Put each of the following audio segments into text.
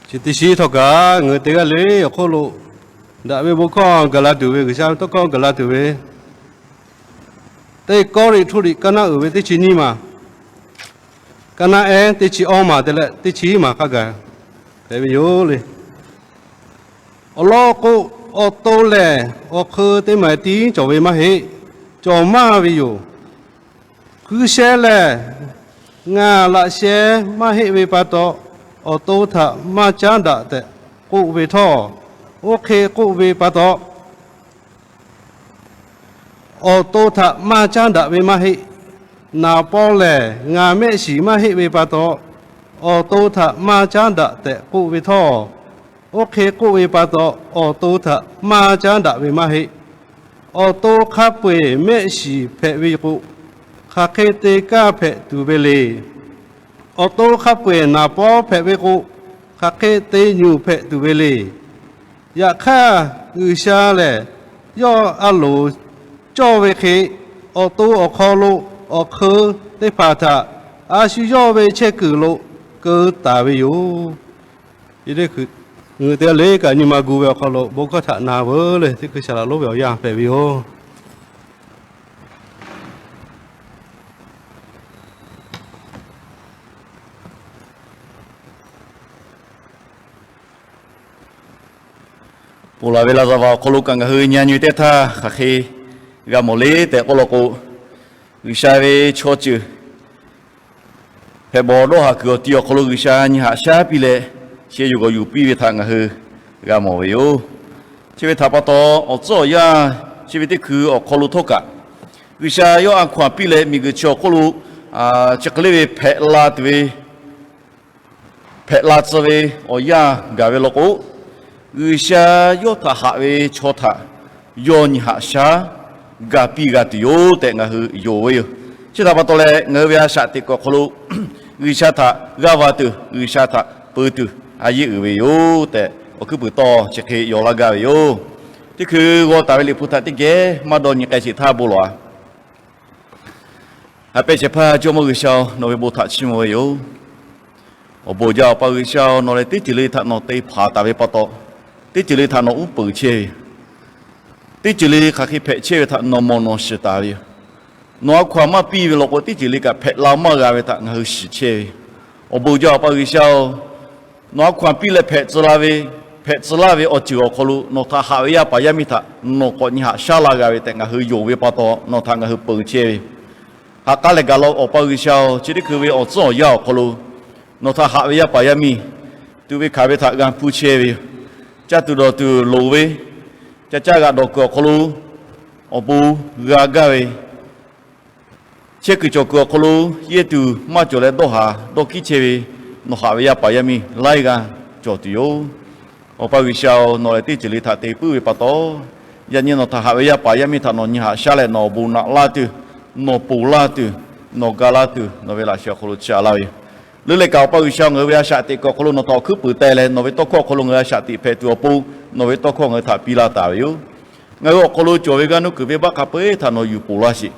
Chi teˇ shiˉ htawˇ kaꞈ ngaˬ hui teˇ g'aˇ le awˬ hk'oˆ lo daꞈ ve bon hkawˇ gaˬ la tuˬ ve, G'uiˬsha ve tawˇ hkawˇ gaˬ la tuˬ ve, teˇ Kawˇrenˍhtuˆ liꞈ kaˇ naˉ uiˍ ve teˇ chi nyiˇ maˬ, kaˇ naˉ ehˉ teˇ chi awˇ maˬ te leh teˇ chi maˬ hk'a gaˬ hpehꞈ ve yoˬ le. Awˬ lawn k'o, awˬ to lehˬ awˬ hk'eun teˇ maˬ tiˉ cawˬ ve maˇ heˆ. Cawˬ maˇ ve yoˬ. Hkui sheh lehˬ, ngaˬ laꞈ sheh maˇ heˆ ve pa taw, awˬ to htaꞈ maˇ caˉ daꞈ tehꞈ k'oˆ ve htawˇ, oˇ hk'e k'oˆ ve pa taw, awˬ to htaꞈ maˇ caˉ daꞈ ve maˇ heˆ. Naˍ pawˇ lehˬ, ngaˬ mehˆ shiˍ maˇ heˆ ve pa taw, awˬ to htaꞈ maˇ caˉ daꞈ tehꞈ k'oˆ ve htawˇ, oˇ hk'e k'oˆ ve pa taw, awˬ to htaꞈ maˇ caˉ daꞈ ve maˇ heˆ. Awˬ to hk'a peu-eˬ mehˆ shiˍ hpehꞈ ve k'o, hk'aˬ hk'e te kaˇ hpehꞈ tuˬ ve le. Awˬ to hk'a peu-eˬ naˍ pawˇ hpehꞈ ve k'o, hk'aˬ hk'e te nyuˬ hpehꞈ tuˬ ve le. Yaꞈ hk'aˇ, G'uiˬsha lehˬ yawˇ a loˍ cawˇ ve hk'e, awˬ to awˬ hk'aw lo awˬ hk'eun teˇ hpaˍ htaꞈ a shu yawˇ ve chehˇ kuiˬ lo keu taˍ ve yoˬ. Ngaˬ hui teˇ g'aˇ le kaꞈ nyi ma gu ve awˬ hk'aw lo bon hkawˇ htaꞈ na veuˬ le, teˇ hkui shaˍ laꞈ lonˉ ve awˬ yanˇ hpehꞈ ve yoˬ. Ponˬ laˬ ve laˍ zaˍ vaˬ awˬ hk'aw lo kaꞈ ngaˬ hui nyi nyi teˇ htaˇ hk'aˬ hk'e g'a mawˬ le tehꞈ k'oˆ law k'o, G'uiˬsha ve chaw ceuˬ hpehꞈ bawˬ dawˇ haˍ kuiˬ awˬ ti awˬ hk'aw lo G'uiˬsha nyi haꞈ shaˉ piˇ leh, sheh yuˬ g'awˬ yuˬ piˇ ve htaꞈ ngaˬ hui g'a mawˬ ve yoˬ. Chi ve htaꞈ pa taw, awˬ tcuhˉ awˬ yanˇ chi ve teˇ hkui awˬ hk'aw lo htawˇ kaꞈ, G'uiˬsha yawˇ a hkaw-anˬ piˇ leh miˬguiˬ chi awˬ hk'oˆ lo chi hk'e le ve hpehꞈ la tuˬ ve, hpehꞈ la tcuh ve awˬ yanˇ gaˬ ve law k'o, G'uiˬsha yawˇ htaꞈ haꞈ ve chaw htaꞈ yawˇ nyi haꞈ shaˉ ga piˇ g'a tuˬ yoˬ tehꞈ ngaˬ hui yonˍ ve yoˬ. Chi htaꞈ pa taw leh, ngaˬ hui ve a shaꞈ teꞈ kuiˬ awˬ hk'aw lo G'uiˬsha htaꞈ g'aˇ va tuˬ, G'uiˬsha htaꞈ peu tuˬ a yeˇ uiˍ ve yoˬ tehꞈ, awˬ hkuiˉ puiˍ tawˇ chi hk'e yaw laˇ gaˇ ve yoˬ. Teˇ hkui g'aw taˍ ve Liꞈ hpu htaꞈ teˇ geh maˇ dawˇ nyi k'ai sheˍ htaˇ bon lawˬ-a. Haꞈ pehnˇ shehˍ hpaˇ Jawˇmawˇ G'uiˬsha-oˬ, nawˬ ve bon htaꞈ chiˇ mvuh ve yoˬ. Awˬ bon jaˇ Awˬ pa G'uiˬsha-oˬ, nawˬ lehˬ teˇ ceuˬ le htaꞈ nawˬ te hpanˍ taˍ ve pa taw, teˇ ceuˬ le htaꞈ nawˬ uˉ peunˍ chehˇ ve yoˬ. Teˇ ceuˬ le hk'aˬ hk'e hpehꞈ chehˇ ve htaꞈ nawˬ mawˬ nawˬ shiˍ taˍ ve yoˬ. Nawˬ a hkaw-anˬ maˇ piˇ ve law k'o, teˇ ceuˬ le kaꞈ hpehꞈ la maˇ g'a ve htaꞈ ngaˬ hui shiˍ chehˇ ve yoˬ. Awˬ bon jaˇ Awˬ pa G'uiˬsha-oˬ, nawˬ a hkaw-anˬ piˇ leh hpehꞈ tcuh la ve, hpehꞈ tcuh laˇ ve awˬ ceuˬ awˬ hk'aw lo nawˬ htaꞈ haꞈ ve yaˇ paˍ yaˇ miˇ htaꞈ nawˬ k'awꞈ nyi haꞈ shaˉ la g'a ve tehꞈ ngaˬ hui yonˍ ve pa taw, nawˬ htaꞈ ngaˬ hui peunˍ chehˇ ve yoˬ. Ha k'aˉ leh gaˬ law Awˬ pa G'uiˬsha-oˬ, chi teˇ hkui ve awˬ tcuhˉ awˬ yanˇ awˬ hk'aw lo nawˬ htaꞈ haꞈ ve yaˇ paˍ yaˇ miˇ tuꞈ ve hkanˍ ve htaꞈ g'a hpuˇ chehˇ ve yoˬ. Caˇ tuˬ dawˬ tuˬ loˍ ve, ca caˇ g'aꞈ dawˬ kuiˬ awˬ hk'aw lo awˬ bon g'a gaˇ ve, chehˇ kuiˬ cawˬ kuiˬ awˬ hk'aw lo yehˇ tuˬ maˇ cawˬ leh dawˇ haˍ dawˇ hkiˉ chehˇ ve, nawˬ haꞈ ve yaˇ paˍ yaˇ miˇ laiˉ g'aˇ cawˬ tuˬ yoˬ. Awˬ pa G'uiˬsha-oˬ, nawˬ lehˬ teˇ ceuˬ le htaꞈ te puiˉ ve pa taw, yaꞈ nyi nawˬ htaꞈ haꞈ ve yaˇ paˍ yaˇ miˇ htaꞈ nawˬ nyi haꞈ shaˉ leh nawˬ awˬ bon naꞈ laˇ tuˬ, nawˬ ponˬ laˇ tuˬ, nawˬ ga laˇ tuˬ nawˬ ve laꞈ sheh awˬ hk'aw lo chi a laˇ ve yoˬ. Leuˉ leh kaꞈ Awˬ pa G'uiˬsha, ngaˬ hui ve a shaꞈ teꞈ kuiˬ awˬ hk'aw lo nawˬ htaꞈ awˬ hkuiˉ puiˍ teh leh nawˬ ve tawˇ hkawˇ awˬ hk'aw lo ngaˬ hui a shaꞈ teꞈ hpehꞈ tuˬ awˬ pon, nawˬ ve tawˇ hkawˇ ngaˬ hui htaꞈ piˇ laˇ taˍ ve yoˬ. Ngaˬ hui awˬ hk'aw lo cawˬ ve g'aˇ nuˇ kuiˬ venˇbaˆ hk'a peu-eˬ htaꞈ nawˬ yuˬ ponˬ laˇ sheˍ.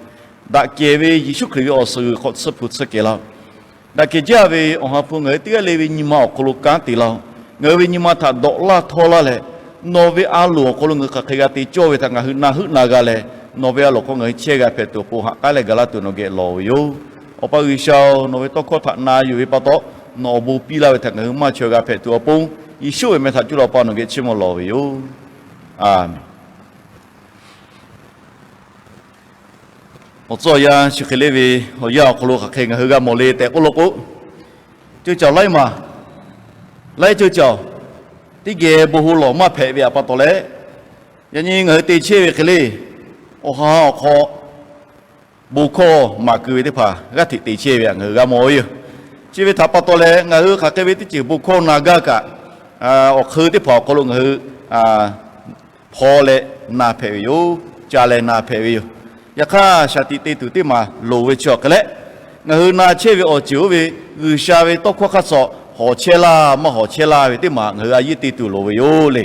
Daꞈ kehˬ ve Yeˍsuˆ Hkriꞈ ve awˬ suhˍ g'uiˬ hk'aw tsuhˇ hpu tsuhˇ kehˬ laˇ-oˬ. Daꞈ kehˬ jaˇ ve Awˬ ha hpu ngaˬ hui teˇ g'aˇ le ve nyi ma awˬ hk'aw lo kanˉ te laˇ-oˬ. Ngaˬ hui ve nyi ma htaꞈ dawꞈ laˇ htawˇ laˇ leh, nawˬ ve a loˍ awˬ hk'aw lo ngaˬ hui hk'aˬ hk'e g'a te cawˇ ve htaꞈ ngaˬ hui na heuˆ na g'a leh, nawˬ ve a loˍ hk'aw ngaˬ hui chehˇ g'a hpehꞈ tuˬ awˬ pon ha k'aˉ leh ga laˇ tuˬ nawˬ geh lawˬ ve yoˬ. Awˬ pa G'uiˬsha-oˬ, nawˬ ve tawˇ hkawˇ htaꞈ na yuˬ ve pa taw, nawˬ awˬ bon piˇ laˇ ve htaꞈ ngaˬ hui maˇ chaweh g'a hpehꞈ tuˬ awˬ pon, Yeˍsuˆ ve meh htaꞈ cuˇ leh Awˬ pa nawˬ geh chiˇ mvuh lawˬ ve yoˬ. Aˬmenˍ. Awˬ tcuhˉ awˬ yanˇ chi hk'e le ve awˬ yanˇ awˬ hk'aw lo hk'aˬ hk'e ngaˬ hui g'a mawˬ le tehꞈ k'oˆ law k'o, ceuˇ caˬ laiˉ maˬ, laiˉ ceuˇ caˬ teˇ geh bon ho lawˬ maˇ hpehꞈ ve pa taw leh, yaꞈ nyi ngaˬ hui te chehˇ ve hk'e le, awˬ ha awˬ hk'aw bon hkawˇ maˍ keu ve teˇ hpaˍ g'aˇ hteꞈ te chehˇ ve htaꞈ ngaˬ hui g'a mawˬ ve yoˬ. Chi ve htaꞈ pa taw leh, ngaˬ hui hk'aˬ hk'e ve teˇ ceuˬ bon hkawˇ na gaˇ kaꞈ, awˬ hk'eun teˇ hpaˍ awˬ hk'aw lo ngaˬ hui hpaw leh na hpehꞈ ve yoˬ. Ca leh na hpehꞈ ve yoˬ. Yaꞈ hk'aˇ, shaˍ tiꞈ te tuˬ teˇ maˬ loˍ ve chi awˬ hk'e leh, ngaˬ hui na chehˇ ve awˬ ceuˬ oˇ ve G'uiˬsha ve tawˇ hkawˇ hk'aˇ suh hawˍ chehˇ laˇ maˇ hawˍ chehˇ laˇ ve teˇ maˬ ngaˬ hui a yeˇ te tuˬ loˍ ve yoˬ le.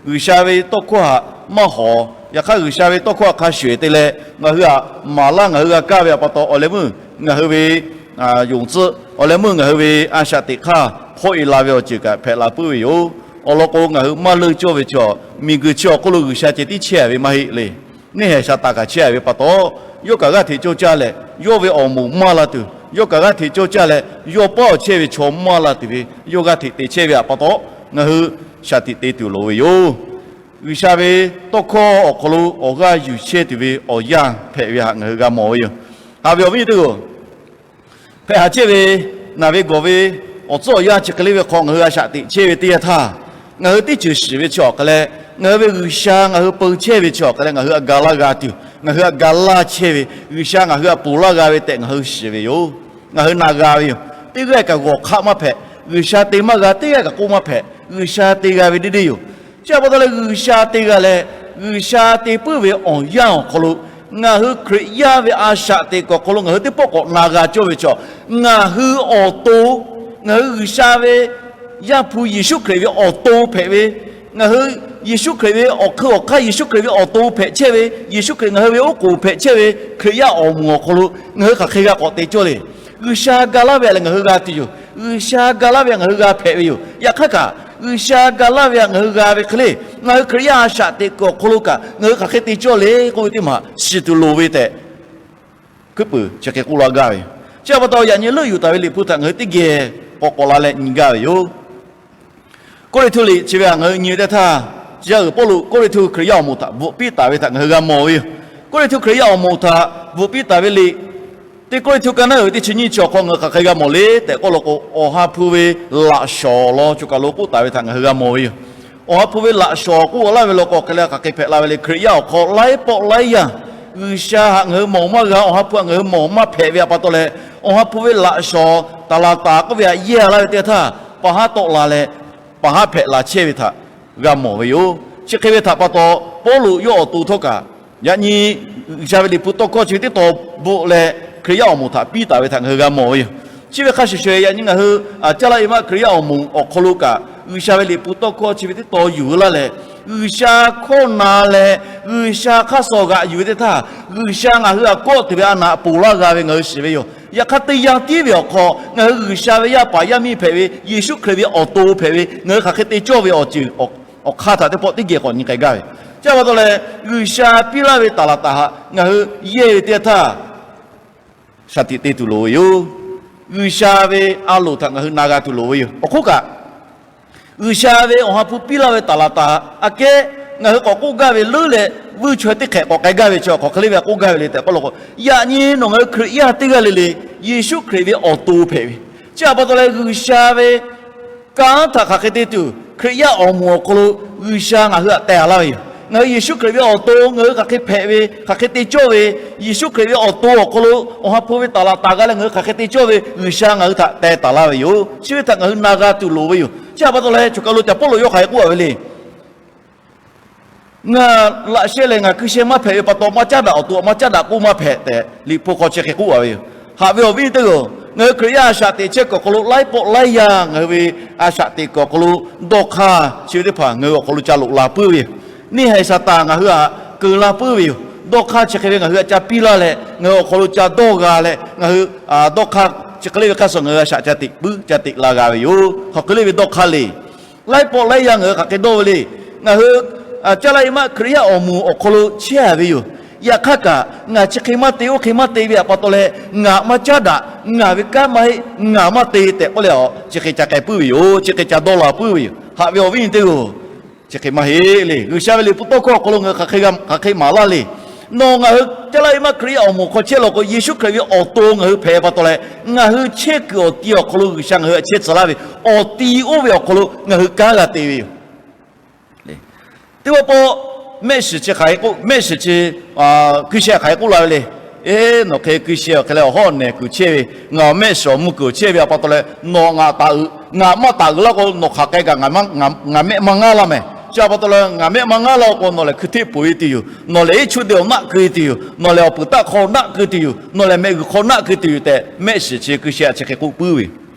G'uiˬsha ve tawˇ hkawˇ htaꞈ maˇ hawˍ, yaꞈ hk'aˇ G'uiˬsha ve tawˇ hkawˇ htaꞈ hk'a shuˍ te leh ngaˬ hui htaꞈ maˍ laˇ ngaˬ hui g'a kaˇ ve pa taw, awˬ leh meuˇ ngaˬ hui ve yonˍ tcuhˆ, awˬ leh meuˇ ngaˬ hui ve a shaꞈ teꞈ hk'aˇ hk'awˆ e la ve awˬ ceuˬ kaꞈ hpehꞈ la puiˉ ve yoˬ. Awˬ lawn k'o, ngaˬ hui maˇ leuˆ cawˇ ve chaw, miˬguiˬ chi awˬ hk'oˆ lo G'uiˬsha ceh tiˉ chehˇ ve maˇ heˆ le. Neˇ haiˬ Saˍtanˍ kaꞈ chehˇ ve pa taw, yawˇ kaꞈ g'aˇ hteꞈ cawˇ caˇ leh, yawˇ ve awˬ moˍ maˇ la tuˬ, yawˇ kaꞈ g'aˇ hteꞈ cawˇ caˇ leh, yawˇ paˉ awˬ chehˇ ve chaw maˇ la tuˬ ve, yawˇ g'aˇ hteꞈ te chehˇ ve pa taw, ngaˬ hui shaˍ tiꞈ te tuˬ loˍ ve yoˬ. G'uiˬsha ve tawˇ hkawˇ awˬ hk'aw lo awˬ g'aˇ yuˬ chehˇ tuˬ ve awˬ yanˇ hpehꞈ ve htaꞈ ngaˬ hui g'a mawˬ ve yoˬ. Haꞈ ve awˬ viˉ nyi teˇ hpaˍ-oˬ, hpehꞈ haꞈ chehˇ ve naˬ ve gawˬ ve awˬ tcuhˉ awˬ yanˇ chi hk'e le ve hk'aw ngaˬ hui a shaꞈ teꞈ chehˇ ve teˇ yanˇ htaˇ, ngaˬ hui teˇ ceuˬ shiˍ ve chi awˬ hk'aˬ leh, ngaˬ hui ve G'uiˬsha ngaˬ hui peu chehˇ ve chi awˬ hk'aˬ leh, ngaˬ hui htaꞈ ga laˇ g'a tuˬ, ngaˬ hui htaꞈ ga laˇ chehˇ ve, G'uiˬsha ngaˬ hui htaꞈ ponˬ laˇ g'a ve tehꞈ ngaˬ hui shiˍ ve yoˬ. Ngaˬ hui na g'a ve yoˬ. Teˇ g'aˇ kaꞈ g'awˬ hk'aˆ maˇ hpehꞈ, G'uiˬsha te maˇ g'a, teˇ g'aˇ kaꞈ k'oˆ maˇ hpehꞈ, G'uiˬsha te g'a ve deˇ deˇ yoˬ. Chi pa taw leh G'uiˬsha te g'a leh, G'uiˬsha te puiˉ ve awˬ yanˇ awˬ hk'aw lo, ngaˬ hui Hkriꞈ yaˇ ve a shaꞈ teꞈ kuiˬ awˬ hk'aw lo ngaˬ hui teˇ pawˆ k'awꞈ na g'a cawˇ ve chaw, ngaˬ hui awˬ to, ngaˬ hui G'uiˬsha ve Yaˇ hpu Yeˍsuˆ Hkriꞈ ve awˬ to hpehꞈ ve, ngaˬ hui Yeˍsuˆ Hkriꞈ ve awˬ hk'eun awˬ hk'aˇ Yeˍsuˆ Hkriꞈ ve awˬ to hpehꞈ chehˇ ve, Yeˍsuˆ Hkriꞈ ngaˬ hui ve oˉ k'oˍ hpehꞈ chehˇ ve Hkriꞈ yaˇ awˬ moˍ awˬ hk'aw lo ngaˬ hui hk'aˬ hk'e g'a k'awꞈ te cawˇ le. G'uiˬsha ga laˇ ve htaꞈ leh ngaˬ hui g'a tuˬ yoˬ. G'uiˬsha ga laˇ ve htaꞈ ngaˬ hui g'a hpehꞈ ve yoˬ. Yaꞈ hk'aˇ kaꞈ, G'uiˬsha ga laˇ ve htaꞈ ngaˬ hui g'a ve hk'e le, ngaˬ hui Hkriꞈ yaˇ a shaꞈ teꞈ kuiˬ awˬ hk'aw lo kaꞈ ngaˬ hui hk'aˬ hk'e te cawˇ le k'oˆ ve teˇ maˬ shiˍ tuˬ loˍ ve tehꞈ, hkuiˉ puiˍ chi hk'e k'oˆ laˇ gaˇ ve yoˬ. Chi pa taw yaꞈ nyi leuˆ yuˬ taˍ ve Liꞈ hpu htaꞈ ngaˬ hui teˇ geh k'awꞈ k'awꞈ la leh nyi gaˇ ve yoˬ. Kawˇrenˍhtuˆ liꞈ chi ve htaꞈ ngaˬ hui nyi ve teˇ htaˇ, tcuh yaˇ uiˍ Pawˇluꞈ Kawˇrenˍhtuˆ Hkriꞈ yaˇ awˬ moˍ htaꞈ bvuhꞈ piˇ taˍ ve htaꞈ ngaˬ hui g'a mawˬ ve yoˬ. Kawˇrenˍhtuˆ Hkriꞈ yaˇ awˬ moˍ htaꞈ bvuhꞈ piˇ taˍ ve liꞈ, teˇ Kawˇrenˍhtuˆ ka naˉ uiˍ ve teˇ chi nyiˇ chi awˬ hk'aw ngaˬ hui hk'aˬ hk'e g'a mawˬ le tehꞈ k'oˆ law k'o, Awˬ ha hpu ve laꞈ shawˍ law choˬ kaˬ lo k'oˆ taˍ ve htaꞈ ngaˬ hui g'a mawˬ ve yoˬ. Awˬ ha hpu ve laꞈ shawˍ k'oˆ laˇ ve law k'o, hk'e leh hk'aˬ hk'e hpehꞈ la ve le. Hkriꞈ yaˇ awˬ hk'aw laiˉ pawˆ laiˉ yanˇ G'uiˬsha htaꞈ ngaˬ hui mawˬ maˇ g'a, Awˬ ha hpu htaꞈ ngaˬ hui mawˬ maˇ hpehꞈ ve htaꞈ pa taw leh, Awˬ ha hpu ve laꞈ shawˍ taˍlaˍtaˍ k'oˆ ve htaꞈ yehˇ laˇ ve teˇ htaˇ, pa haˉ tawˆ la leh, pa haˉ hpehꞈ la chehˇ ve htaꞈ g'a mawˬ ve yoˬ. Chi hk'e ve htaꞈ pa taw, Pawˇluꞈ yawˇ awˬ to htawˇ kaꞈ, yaꞈ nyi G'uiˬsha ve Liꞈ hpu tawˇ hkawˇ chi ve teˇ tawn bvuhꞈ leh Hkriꞈ yaˇ awˬ moˍ htaꞈ piˇ taˍ ve htaꞈ ngaˬ hui g'a mawˬ ve yoˬ. Chi ve hk'a shuˍ shuˍ, yaꞈ nyi ngaˬ hui Caˇ laˇ e maˆ Hkriꞈ yaˇ awˬ moˍ awˬ hk'aw lo kaꞈ, G'uiˬsha ve Liꞈ hpu tawˇ hkawˇ chi ve teˇ tawn yuˬ laˇ leh, G'uiˬsha hkawˇ na leh G'uiˬsha hk'aˇ suh g'aꞈ yuˬ ve teˇ htaˇ, G'uiˬsha ngaˬ hui htaꞈ kawˆ tuˬ ve a naꞈ ponˬ laˇ g'a ve ngaˬ hui shiˍ ve yoˬ. Yaꞈ hk'aˇ, teˇ yanˇ tiˉ ve awˬ hk'aw ngaˬ hui G'uiˬsha ve yaˇ paˍ yaˇ miˇ hpehꞈ ve, Yeˍsuˆ Hkriꞈ ve awˬ to hpehꞈ ve ngaˬ hui hk'aˬ hk'e te cawˇ ve awˬ ceuˬ awˬ hk'aˇ htaꞈ teˇ pawˆ teˇ geh k'awꞈ nyi k'ai gaˇ ve. Chi pa taw leh, G'uiˬsha piˇ laˇ ve taˍlaˍtaˍ htaꞈ ngaˬ hui yehˇ ve teˇ htaˇ, shaˍ tiꞈ te tuˬ loˍ ve yoˬ. G'uiˬsha ve a loˍ htaꞈ ngaˬ hui na g'a tuˬ loˍ ve yoˬ. Awˬ hk'oˆ kaꞈ, G'uiˬsha ve Awˬ ha hpu piˇ laˇ ve taˍlaˍtaˍ aꞈ kehˉ ngaˬ hui k'awꞈ k'oˆ gaˇ ve leuˉ leh, vuiˇ chaweh teˇ hk'ehꞈ k'awꞈ k'ai gaˇ ve chi hk'aˬ hk'e le ve k'oˆ gaˇ ve le tehꞈ k'oˆ law k'o, yaꞈ nyi nawˬ ngaˬ hui Hkriꞈ yaˇ teˇ g'aˇ le le Yeˍsuˆ Hkriꞈ ve awˬ to hpehꞈ ve, chi pa taw leh G'uiˬsha ve kanˉ htaꞈ hk'aˬ hk'e te tuˬ, Hkriꞈ yaˇ awˬ moˍ awˬ hk'aw lo G'uiˬsha ngaˬ hui htaꞈ teh laˇ ve yoˬ. Ngaˬ hui Yeˍsuˆ Hkriꞈ ve awˬ to ngaˬ hui hk'aˬ hk'e hpehꞈ ve, hk'aˬ hk'e te cawˇ ve, Yeˍsuˆ Hkriꞈ ve awˬ to awˬ hk'aw lo Awˬ ha hpu ve taˍlaˍtaˍ g'a leh ngaˬ hui hk'aˬ hk'e te cawˇ ve, G'uiˬsha ngaˬ hui htaꞈ teh taˍ laˇ ve yoˬ. Chi ve htaꞈ ngaˬ hui na g'a tuˬ loˍ ve yoˬ. Chi pa taw leh, choˬ kaˬ lo caˍ Pawˇluꞈ yawˇ hk'aˬ hk'e k'oˆ a ve le. Ngaˬ laꞈ sheh lehˬ ngaˬ hkui sheh maˇ hpehꞈ ve pa taw, maˇ caˉ daꞈ awˬ to maˇ caˉ daꞈ k'oˆ maˇ hpehꞈ tehꞈ, Liꞈ hpu hk'aw chi hk'e k'oˆ a ve yoˬ. Haꞈ ve awˬ viˉ nyi teˇ hpaˍ-oˬ, ngaˬ hui Hkriꞈ yaˇ a shaꞈ teꞈ chehˇ kuiˬ awˬ hk'aw lo laiˉ pawˆ laiˉ yaˇ ngaˬ hui ve a shaꞈ teꞈ kuiˬ awˬ hk'aw lo dawˇ hk'aˇ chi ve teˇ hpaˍ ngaˬ hui awˬ hk'aw lo ca loꞈ la puiˉ ve yoˬ. Neˇ haiˬ Saˍtanˍ ngaˬ hui htaꞈ keu la puiˉ ve yoˬ. Dawˇ hk'aˇ chi hk'e ve ngaˬ hui htaꞈ ca piˇ laˇ leh, ngaˬ hui awˬ hk'aw lo ca dawˇ g'a leh, ngaˬ hui dawˇ hk'aˇ chi hk'e le ve hk'aˇ suh ngaˬ hui a shaꞈ ca teꞈ puiˉ ca teꞈ la g'a ve yoˬ. Hk'aˬ hk'e le ve dawˇ hk'aˇ le. Laiˉ pawˆ laiˉ yaˇ ngaˬ hui hk'aˬ hk'e dawˇ ve le. Ngaˬ hui Caˇ laˇ e maˆ Hkriꞈ yaˇ awˬ moˍ awˬ hk'aw lo chehˇ a ve yoˬ. Yaꞈ hk'aˇ kaꞈ, ngaˬ chi hk'e maˇ te oˇ hk'e maˇ te ve htaꞈ pa taw leh, ngaˬ maˇ caˉ daꞈ, ngaˬ ve kanˉ maˇ heˆ, ngaˬ maˇ te tehꞈ k'oˆ leh, chi hk'e ca k'ai puiˉ ve yoˬ. Chi hk'e ca dawˇ la puiˉ ve yoˬ. Haꞈ ve awˬ viˉ nyi teˇ hpaˍ-oˬ, chi hk'e maˇ heˆ le. G'uiˬsha ve Liꞈ hpu tawˇ hkawˇ awˬ hk'aw lo ngaˬ hui hk'aˬ hk'e maˍ laˇ le. Nawˬ ngaˬ hui Caˇ laˇ e maˆ Hkriꞈ yaˇ awˬ moˍ hk'aw chehˇ law k'o, Yeˍsuˆ Hkriꞈ ve awˬ to ngaˬ hui hpehꞈ pa taw leh, ngaˬ hui chehˇ kuiˬ awˬ ti awˬ hk'aw lo G'uiˬsha ngaˬ hui htaꞈ chehˇ tcuh laˇ ve, awˬ ti oˇ ve awˬ hk'aw lo ngaˬ hui kanˉ g'a te ve yoˬ. Teˇ pawˆ pawˆ mehˆ shiˍ chi hk'aˬ hk'e k'oˆ, mehˆ shiˍ chi hkui sheh hk'aˬ hk'e k'oˆ la ve le. Eˬ, nawˬ hk'e hkui sheh awˬ hk'e leh awˬ hawˉ nehˬ kuiˬ chehˇ ve, ngaˬ awˬ mehˆ shiˍ awˬ mvuh kuiˬ chehˇ ve htaꞈ pa taw leh, nawˬ ngaˬ taˍ uiˍ, ngaˬ maˇ taˍ uiˍ laˇ k'o, nawˬ hk'aˬ k'ai kaꞈ ngaˬ mehˆ maˇ ngaˉ laˇ mehˍ. Chi pa taw leh ngaˬ mehˆ maˇ ngaˉ laˇ k'o, nawˬ lehˬ hkui hteˆ poˬ e tuˬ yoˬ. Nawˬ lehˬ iˉ chuˇ de awˬ naˆ keu e tuˬ yoˬ. Nawˬ lehˬ awˬ puiˍ taˆ hk'aw naˆ keu e tuˬ yoˬ. Nawˬ lehˬ mehˆ g'uiˬ hk'aw naˆ keu e tuˬ yoˬ tehꞈ, mehˆ shiˍ chi hkui sheh chi hk'e k'oˆ puiˉ ve yoˬ.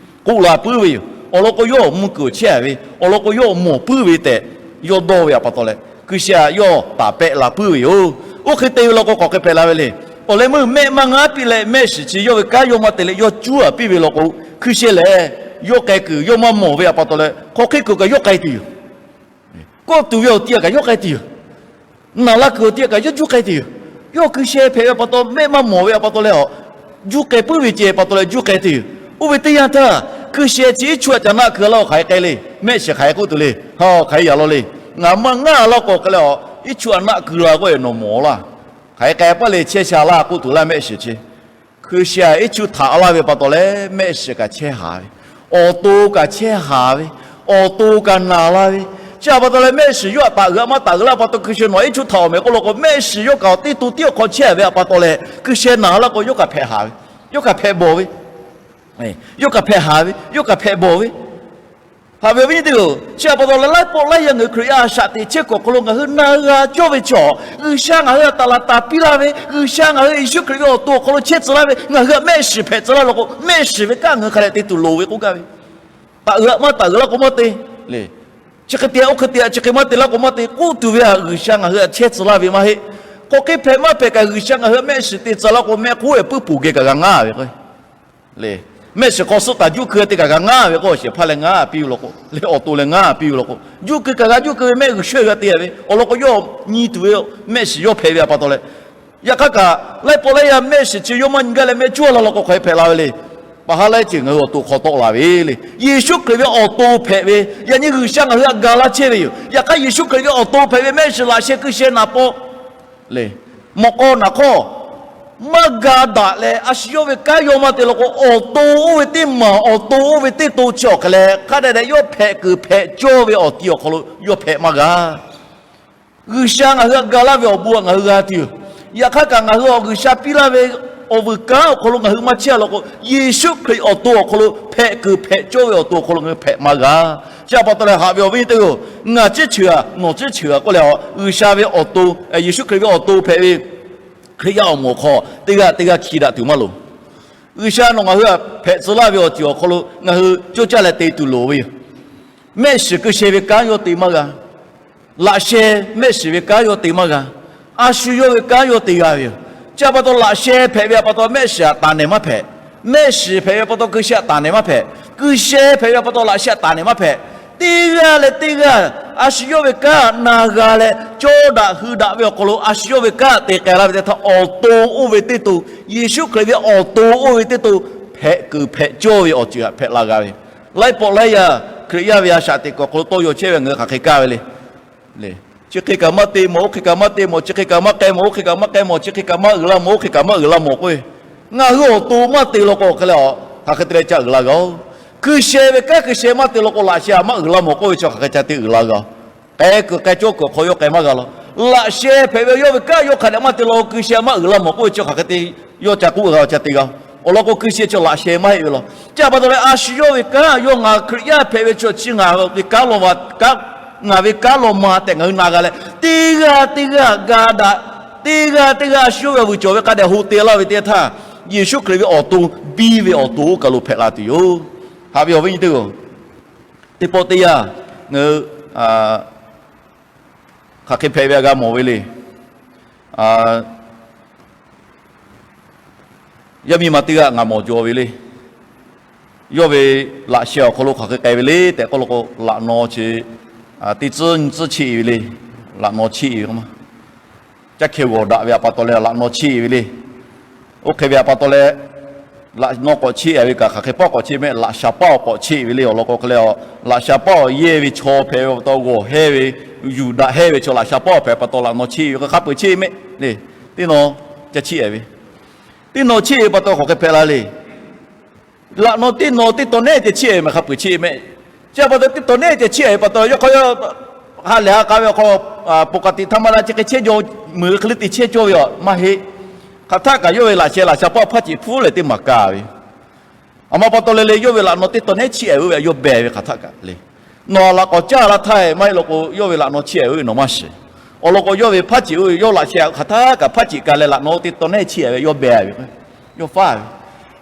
K'oˆ la puiˉ ve yoˬ. Awˬ lawn k'o, yawˇ awˬ mvuh kuiˬ chehˇ ve, awˬ lawn k'o, yawˇ awˬ moˍ puiˉ ve tehꞈ yawˇ dawˇ ve htaꞈ pa taw leh, hkui sheh htaꞈ yawˇ taˍ pehˆ la puiˉ ve yoˬ. Oˇ hk'e te ve law k'o, hk'aˬ hk'e hpehꞈ la ve le. Awˬ leh meuˇ mehˆ maˇ ngaˉ piˇ leh, mehˆ shiˍ chi yawˇ ve kanˉ yawˇ maˇ te leh yawˇ cuˉ a piˇ ve law k'o, hkui sheh lehˬ Yawˇ k'ai kuiˬ yawˇ maˇ mawˬ ve htaꞈ pa taw leh, hk'aw hk'e kuiˬ kaꞈ yawˇ k'ai tuˬ yoˬ. Kawˆ tuˬ ve awˬ ti kaꞈ yawˇ k'ai tuˬ yoˬ. Naˬ la kuiˬ awˬ ti kaꞈ yawˇ juˇ k'ai tuˬ yoˬ. Yawˇ hkui sheh hpehꞈ ve pa taw, mehˆ maˇ mawˬ ve pa taw leh, juˇ k'ai puiˉ ve ceh pa taw leh juˇ k'ai tuˬ yoˬ. Oˇ ve teˇ yanˇ htaˇ, hkui sheh chi iˉ chu aꞈ caꞈ naˆ keu laˇ-oˬ, hk'aˬ hk'e k'ai le. Mehˆ shiˍ hk'aˬ hk'e k'oˆ tuˬ le. Hk'aˬ hk'e yaꞈ law le. Ngaˬ maˇ ngaˇ laˇ k'o hk'e leh, iˉ chu aꞈ naˆ keu la k'oˆ ve nawˬ mawˬ laˇ. Hk'aˬ hk'e k'ai paˇ le, chehˇ sha laˇ k'oˆ tuˬ laˇ mehˆ shiˍ chi. Hkui sheh iˉ chu htaꞈ laˇ ve pa taw leh mehˆ shiˍ kaꞈ chehˇ haˍ ve, awˬ to kaꞈ chehˇ haˍ ve, awˬ to kaꞈ naˬ la ve. Chi htaꞈ pa taw leh mehˆ shiˍ yawˇ htaꞈ taˍ uiˍ-a maˇ taˍ uiˍ laˇ pa taw, hkui sheh nawˬ iˉ chu htaꞈ awˬ mehˍ k'oˆ law k'o, mehˆ shiˍ yawˇ kaꞈ awˬ teˇ to tiˉ awˬ hk'aw chehˇ ve htaꞈ pa taw leh, hkui sheh naˬ laˇ k'o yawˇ kaꞈ hpehꞈ haˍ ve, yawˇ kaꞈ hpehꞈ bawˬ ve, yawˇ kaꞈ hpehꞈ haˍ ve, yawˇ kaꞈ hpehꞈ bawˬ ve. Haꞈ ve awˬ viˉ nyi teˇ-oˬ, chi htaꞈ pa taw leh laiˉ pawˆ laiˉ yaˇ ngaˬ hui Hkriꞈ yaˇ a shaꞈ teꞈ chehˇ kuiˬ awˬ hk'aw lo ngaˬ hui na g'a cawˇ ve chaw, G'uiˬsha ngaˬ hui htaꞈ taˍ laˬ taˍ piˇ laˇ ve, G'uiˬsha ngaˬ hui Yeˍsuˆ Hkriꞈ ve awˬ to awˬ hk'aw lo chehˇ tcuh laˇ ve, ngaˬ hui htaꞈ mehˆ shiˍ hpehꞈ tcuh laˇ law k'o, mehˆ shiˍ ve kanˉ ngaˬ hui hk'a dehꞈ te tuˬ loˍ ve k'oˆ gaˇ ve. Taˍ uiˍ-a maˇ taˍ uiˍ laˇ k'o maˇ te le. Chi hk'e te-a, oˇ hk'e te-a, chi hk'e maˇ te laˇ k'o maˇ te k'oˆ tuˬ ve htaꞈ G'uiˬsha ngaˬ hui htaꞈ chehˇ tcuh laˇ ve maˇ heˆ. Hk'aw hk'e hpehꞈ maˇ hpehꞈ kaꞈ G'uiˬsha ngaˬ hui htaꞈ mehˆ shiˍ te tcuh laˇ k'o, mehˆ hk'oˆ ve puiˉ puˍ geh kaꞈ g'a ngaˇ ve k'o, le, mehˆ shiˍ hk'aw suhˆ taˍ juˇ keu te kaꞈ g'a ngaˇ ve k'o, shiˍ hpaˇ leh ngaˇ piˇ ve law k'o, le, awˬ to leh ngaˇ piˇ ve law k'o, juˇ keu kaꞈ g'a juˇ keu ve mehˆ g'uiˬ shawehˇ g'a te-a ve awˬ lawn k'o, yawˇ nyi tuˬ ve mehˆ shiˍ yawˇ hpehꞈ ve htaꞈ pa taw leh, yaꞈ hk'aˇ kaꞈ laiˉ pawˆ laiˉ yaˇ mehˆ shiˍ chi yawˇ maˇ nyi gaˇ leh mehˆ cuˇ laˇ law k'o, hk'aˬ hk'e hpehꞈ la ve le. Paˍ haˉ laiˉ ceuˬ ngaˬ hui awˬ to hk'aw tawˆ la ve le. Yeˍsuˆ Hkriꞈ ve awˬ to hpehꞈ ve, yaꞈ nyi G'uiˬsha ngaˬ hui htaꞈ ga laˇ chehˇ ve yoˬ. Yaꞈ hk'aˇ Yeˍsuˆ Hkriꞈ ve awˬ to hpehꞈ ve mehˆ shiˍ laꞈ sheh hkui sheh naˍ paw le, mawꞈ k'aw naˍ hk'awˇ maˇ ga daꞈ leh, a shu yawˇ ve kanˉ yawˇ maˇ te law k'o, awˬ to oˇ ve teˇ maˬ, awˬ to oˇ ve teˇ to chi awˬ hk'e leh hk'a dehꞈ dehꞈ yawˇ hpehꞈ kuiˬ hpehꞈ cawˇ ve awˬ ti awˬ hk'aw lo yawˇ hpehꞈ maˇ g'a. G'uiˬsha ngaˬ hui htaꞈ ga laˇ ve awˬ bon htaꞈ ngaˬ hui g'a tuˬ yoˬ. Yaꞈ hk'aˇ kaꞈ ngaˬ hui awˬ G'uiˬsha piˇ laˇ ve awˬ vuiˬ kanˉ awˬ hk'aw lo ngaˬ hui maˇ chehˇ law k'o, Yeˍsuˆ Hkriꞈ awˬ to awˬ hk'aw lo hpehꞈ kuiˬ hpehꞈ cawˇ ve awˬ to awˬ hk'aw lo ngaˬ hui hpehꞈ maˇ g'a. Chi htaꞈ pa taw leh haꞈ ve awˬ viˉ nyi teˇ-oˬ, ngaˬ ciˉ cheuˬ-a, nawˬ ciˉ cheuˬ-a k'oˆ leh, G'uiˬsha ve awˬ to, Yeˍsuˆ Hkriꞈ ve awˬ to hpehꞈ ve Hkriꞈ yaˇ awˬ moˍ awˬ hk'aw teˇ g'aˇ teˇ g'aˇ hki daꞈ tuˬ maˇ loˍ. G'uiˬsha nawˬ ngaˬ hui htaꞈ hpehꞈ tcuh laˇ ve awˬ ceuˬ awˬ hk'aw lo ngaˬ hui coˇ caˇ leh te tuˬ loˍ ve yoˬ. Mehˆ shiˍ hkui sheh ve kanˉ yawˇ te maˇ g'a. Laꞈ sheh mehˆ shiˍ ve kanˉ yawˇ te maˇ g'a. A shu yawˇ ve kanˉ yawˇ te g'a ve yoˬ. Chi htaꞈ pa taw laꞈ sheh hpehꞈ ve htaꞈ pa taw mehˆ shiˍ htaꞈ taˍ nehˬ maˇ hpehꞈ. Mehˆ shiˍ hpehꞈ ve pa taw hkui sheh htaꞈ taˍ nehˬ maˇ hpehꞈ. Hkui sheh hpehꞈ ve pa taw laꞈ sheh htaꞈ taˍ nehˬ maˇ hpehꞈ. Teˇ g'aˇ leh teˇ g'aˇ a shu yawˇ ve kanˉ na g'a leh cawˇ daꞈ hui daꞈ ve awˬ hk'aw lo a shu yawˇ ve kanˉ te k'ai la ve teˇ htaˇ, awˬ to oˇ ve teˇ to, Yeˍsuˆ Hkriꞈ ve awˬ to oˇ ve teˇ to hpehꞈ kuiˬ hpehꞈ cawˇ ve awˬ ceuˬ htaꞈ hpehꞈ la g'a ve. Laiˉ pawˆ laiˉ yaˇ Hkriꞈ yaˇ ve a shaꞈ teꞈ kuiˬ awˬ hk'aw lo tawˇ yaw chehˇ ve ngaˬ hui hk'aˬ hk'e kaˇ ve le. Chi hk'e kaꞈ maˇ te mawˬ, oˇ hk'e kaꞈ maˇ te mawˬ, chi hk'e kaꞈ maˇ k'ai mawˬ, oˇ hk'e kaꞈ maˇ k'ai mawˬ, chi hk'e kaꞈ maˇ uiˍ la mawˬ, oˇ hk'e kaꞈ maˇ uiˍ la mawˬ k'oˆ ve, ngaˬ hui awˬ to maˇ te law k'o hk'e leh, hk'aˬ hk'e te leh ca uiˍ la g'a-oˬ. Hkui sheh ve kanˉ hkui sheh maˇ te law k'o, laꞈ sheh htaꞈ maˇ uiˍ la mawˬ k'oˆ ve chi hk'aˬ hk'e ca te uiˍ la g'a-oˬ. K'ai kuiˬ k'ai cawˇ kuiˬ awˬ hk'aw yawˇ k'ai maˇ g'a law. Laꞈ sheh hpehꞈ ve yawˇ ve kanˉ yawˇ hk'a dehꞈ maˇ te law, hkui sheh maˇ uiˍ la mawˬ k'oˆ ve chi hk'aˬ hk'e te yawˇ ca k'oˆ g'a, ca te g'a. Awˬ lawn k'o, hkui sheh chi laꞈ sheh maˇ heˆ ve law. Chi htaꞈ pa taw leh, a shu yawˇ ve kanˉ, yawˇ ngaˬ Hkriꞈ yaˇ hpehꞈ ve chi chi ngaˬ ve kanˉ law ma, ngaˬ ve kanˉ law ma tehꞈ ngaˬ hui na g'a leh, teˇ g'aˇ teˇ g'aˇ ga daꞈ, teˇ g'aˇ teˇ g'aˇ a shu yawˇ ve vuiˬ cawˬ ve hk'a dehꞈ hoꞈ te laˇ ve teˇ htaˇ, Yeˍsuˆ Hkriꞈ ve awˬ to, biˇ ve awˬ to oˇ kaˬ lo hpehꞈ la tuˬ yoˬ. Haꞈ ve awˬ viˉ nyi teˇ-oˬ, teˇ pawˆ teˇ yanˇ ngaˬ hui hk'aˬ hk'e hpehꞈ ve htaꞈ g'a mawˬ ve le. Yaˇ miˇ ma teˇ g'aˇ ngaˬ mawˬ jaw ve le. Yawˇ ve laꞈ sheh awˬ hk'aw lo hk'aˬ hk'e k'ai ve le tehꞈ k'oˆ law k'o, laꞈ naw chi teˇ tcuhˉ nyiˇ tcuhˉ cheˆ ve le. Laꞈ naw cheˆ ve k'o ma, caˇ hkeh g'awˬ daꞈ ve htaꞈ pa taw leh laꞈ naw cheˆ ve le. Oˇ hk'e ve htaꞈ pa taw leh, laꞈ naw k'awꞈ cheˆ-a ve kaꞈ hk'aˬ hk'e pawˆ k'awꞈ cheˆ mehˆ, laꞈ sha paˉ awˬ k'awꞈ cheˆ ve le. Awˬ lawn k'o hk'e leh, laꞈ sha paˉ awˬ yehˇ ve chaw hpehꞈ ve pa taw, g'awˬ hehˇ ve, yuˬ daꞈ hehˇ ve chaw laꞈ sha paˉ awˬ hpehꞈ pa taw laꞈ naw cheˆ ve, hk'aˬ hk'e hpeuꞈ cheˆ mehˆ le. Teˇ naw ca cheˆ-a ve, teˇ naw cheˆ ve pa taw hk'aˬ hk'e hpehꞈ la le. Laꞈ naw teˇ naw teˇ taw nehˉ ceh cheˆ-a ve maˇ hk'a peuˬ cheˆ mehˆ. Chi htaꞈ pa taw teˇ taw nehˉ ceh cheˆ-a ve pa taw, yawˇ hk'aw yawˇ ha lehˬ ha k'a ve awˬ hk'aw, ปกติธรรมดา chi hk'e chehˇ jaw, meuꞈ hk'e le te chehˇ cawˇ ve aˬ maˇ heˆ. Hk'aˬ htaˆ kaꞈ yawˇ ve laꞈ sheh laꞈ sha paˉ hpaˇ ceꞈ hpfuhˇ leh teˇ maˬ kaˇ ve. Aˬ ma pa taw leh le, yawˇ ve laꞈ naw teˇ taw nehˉ cheˆ-a ve oˇ ve yawˇ beh ve hk'aˬ htaˆ kaꞈ le. Nawˬ laꞈ k'awꞈ caˇ la htaˇ maˇ heˆ law k'o, yawˇ ve laꞈ naw cheˆ-a ve oˇ ve nawˬ maˇ shiˍ. Awˬ lawn k'o, yawˇ ve hpaˇ ceꞈ oˇ ve yawˇ laꞈ sheh hk'aˬ htaˆ kaꞈ hpaˇ ceꞈ ka leh laꞈ naw teˇ taw nehˉ cheˆ-a ve yawˇ beh ve, yawˇ faˉ ve.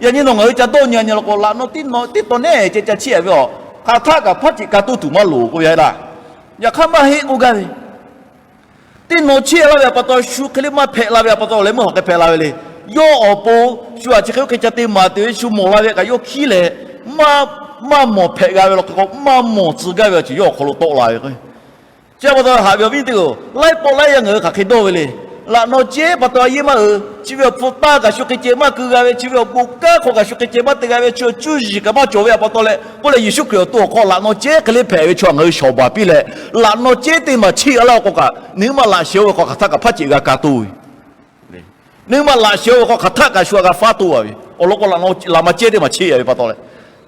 Yaꞈ nyi nawˬ ngaˬ hui ca dawˇ nyi-a nyi law k'o, laꞈ naw teˇ naw teˇ taw nehˉ ceh ca cheˆ-a ve aˬ, hk'aˬ htaˆ kaꞈ hpaˇ ceꞈ ka toˇ tuˬ maˇ loˍ k'oˆ ve htaꞈ, yaꞈ hk'aˇ maˇ heˆ k'oˆ gaˇ ve. Teˇ naw cheˆ laˇ ve htaꞈ pa taw, shu hk'e le maˇ hpehꞈ la ve htaꞈ pa taw, leh meuˇ hk'aˬ hk'e hpehꞈ la ve le. Yawˇ awˬ pon shu aꞈ chi hk'e oˇ hk'e ca te maˍ tuˬ ve shu mawˬ la ve kaꞈ yawˇ hkiˉ leh, maˇ maˇ mawˬ hpehꞈ g'a ve law hk'e k'o, maˇ mawˬ tcuh gaˇ ve awˬ ceuˬ yawˇ awˬ hk'aw lo tawˆ la ve k'o, chi pa taw haꞈ ve awˬ viˉ teˇ g'aˇ-oˬ, laiˉ pawˆ laiˉ yaˇ ngaˬ hui hk'aˬ hk'e dawˇ ve le. Laꞈ naw cehˉ pa taw a yeˇ maˇ uiˍ, chi ve awˬ hpu taˇ kaꞈ shu hk'e ceh maˇ keu g'a ve, chi ve awˬ bon kanˉ hk'aw kaꞈ shu hk'e ceh maˇ te g'a ve, chi awˬ cuˇ yiˍ kaꞈ maˇ cawˬ ve pa taw leh k'oˆ leh, Yeˍsuˆ Hkriꞈ awˬ to awˬ hk'aw laꞈ naw cehˉ hk'e le hpehꞈ ve chaw ngaˬ hui shawˍ baˬ piˇ leh, laꞈ naw cehˉ teˇ maˬ cheˇ a laˇ k'o kaꞈ, nyi ma laꞈ sheh oˇ ve hk'aw hk'aˬ htaˆ kaꞈ hpaˇ ceꞈ g'a ka toˇ ve. Nyi ma laꞈ sheh oˇ ve hk'aw hk'aˬ htaˆ kaꞈ shu a g'a faˉ toˇ a ve awˬ lawn k'o, laꞈ ma cehˉ teˇ maˬ cheˇ a ve pa taw leh,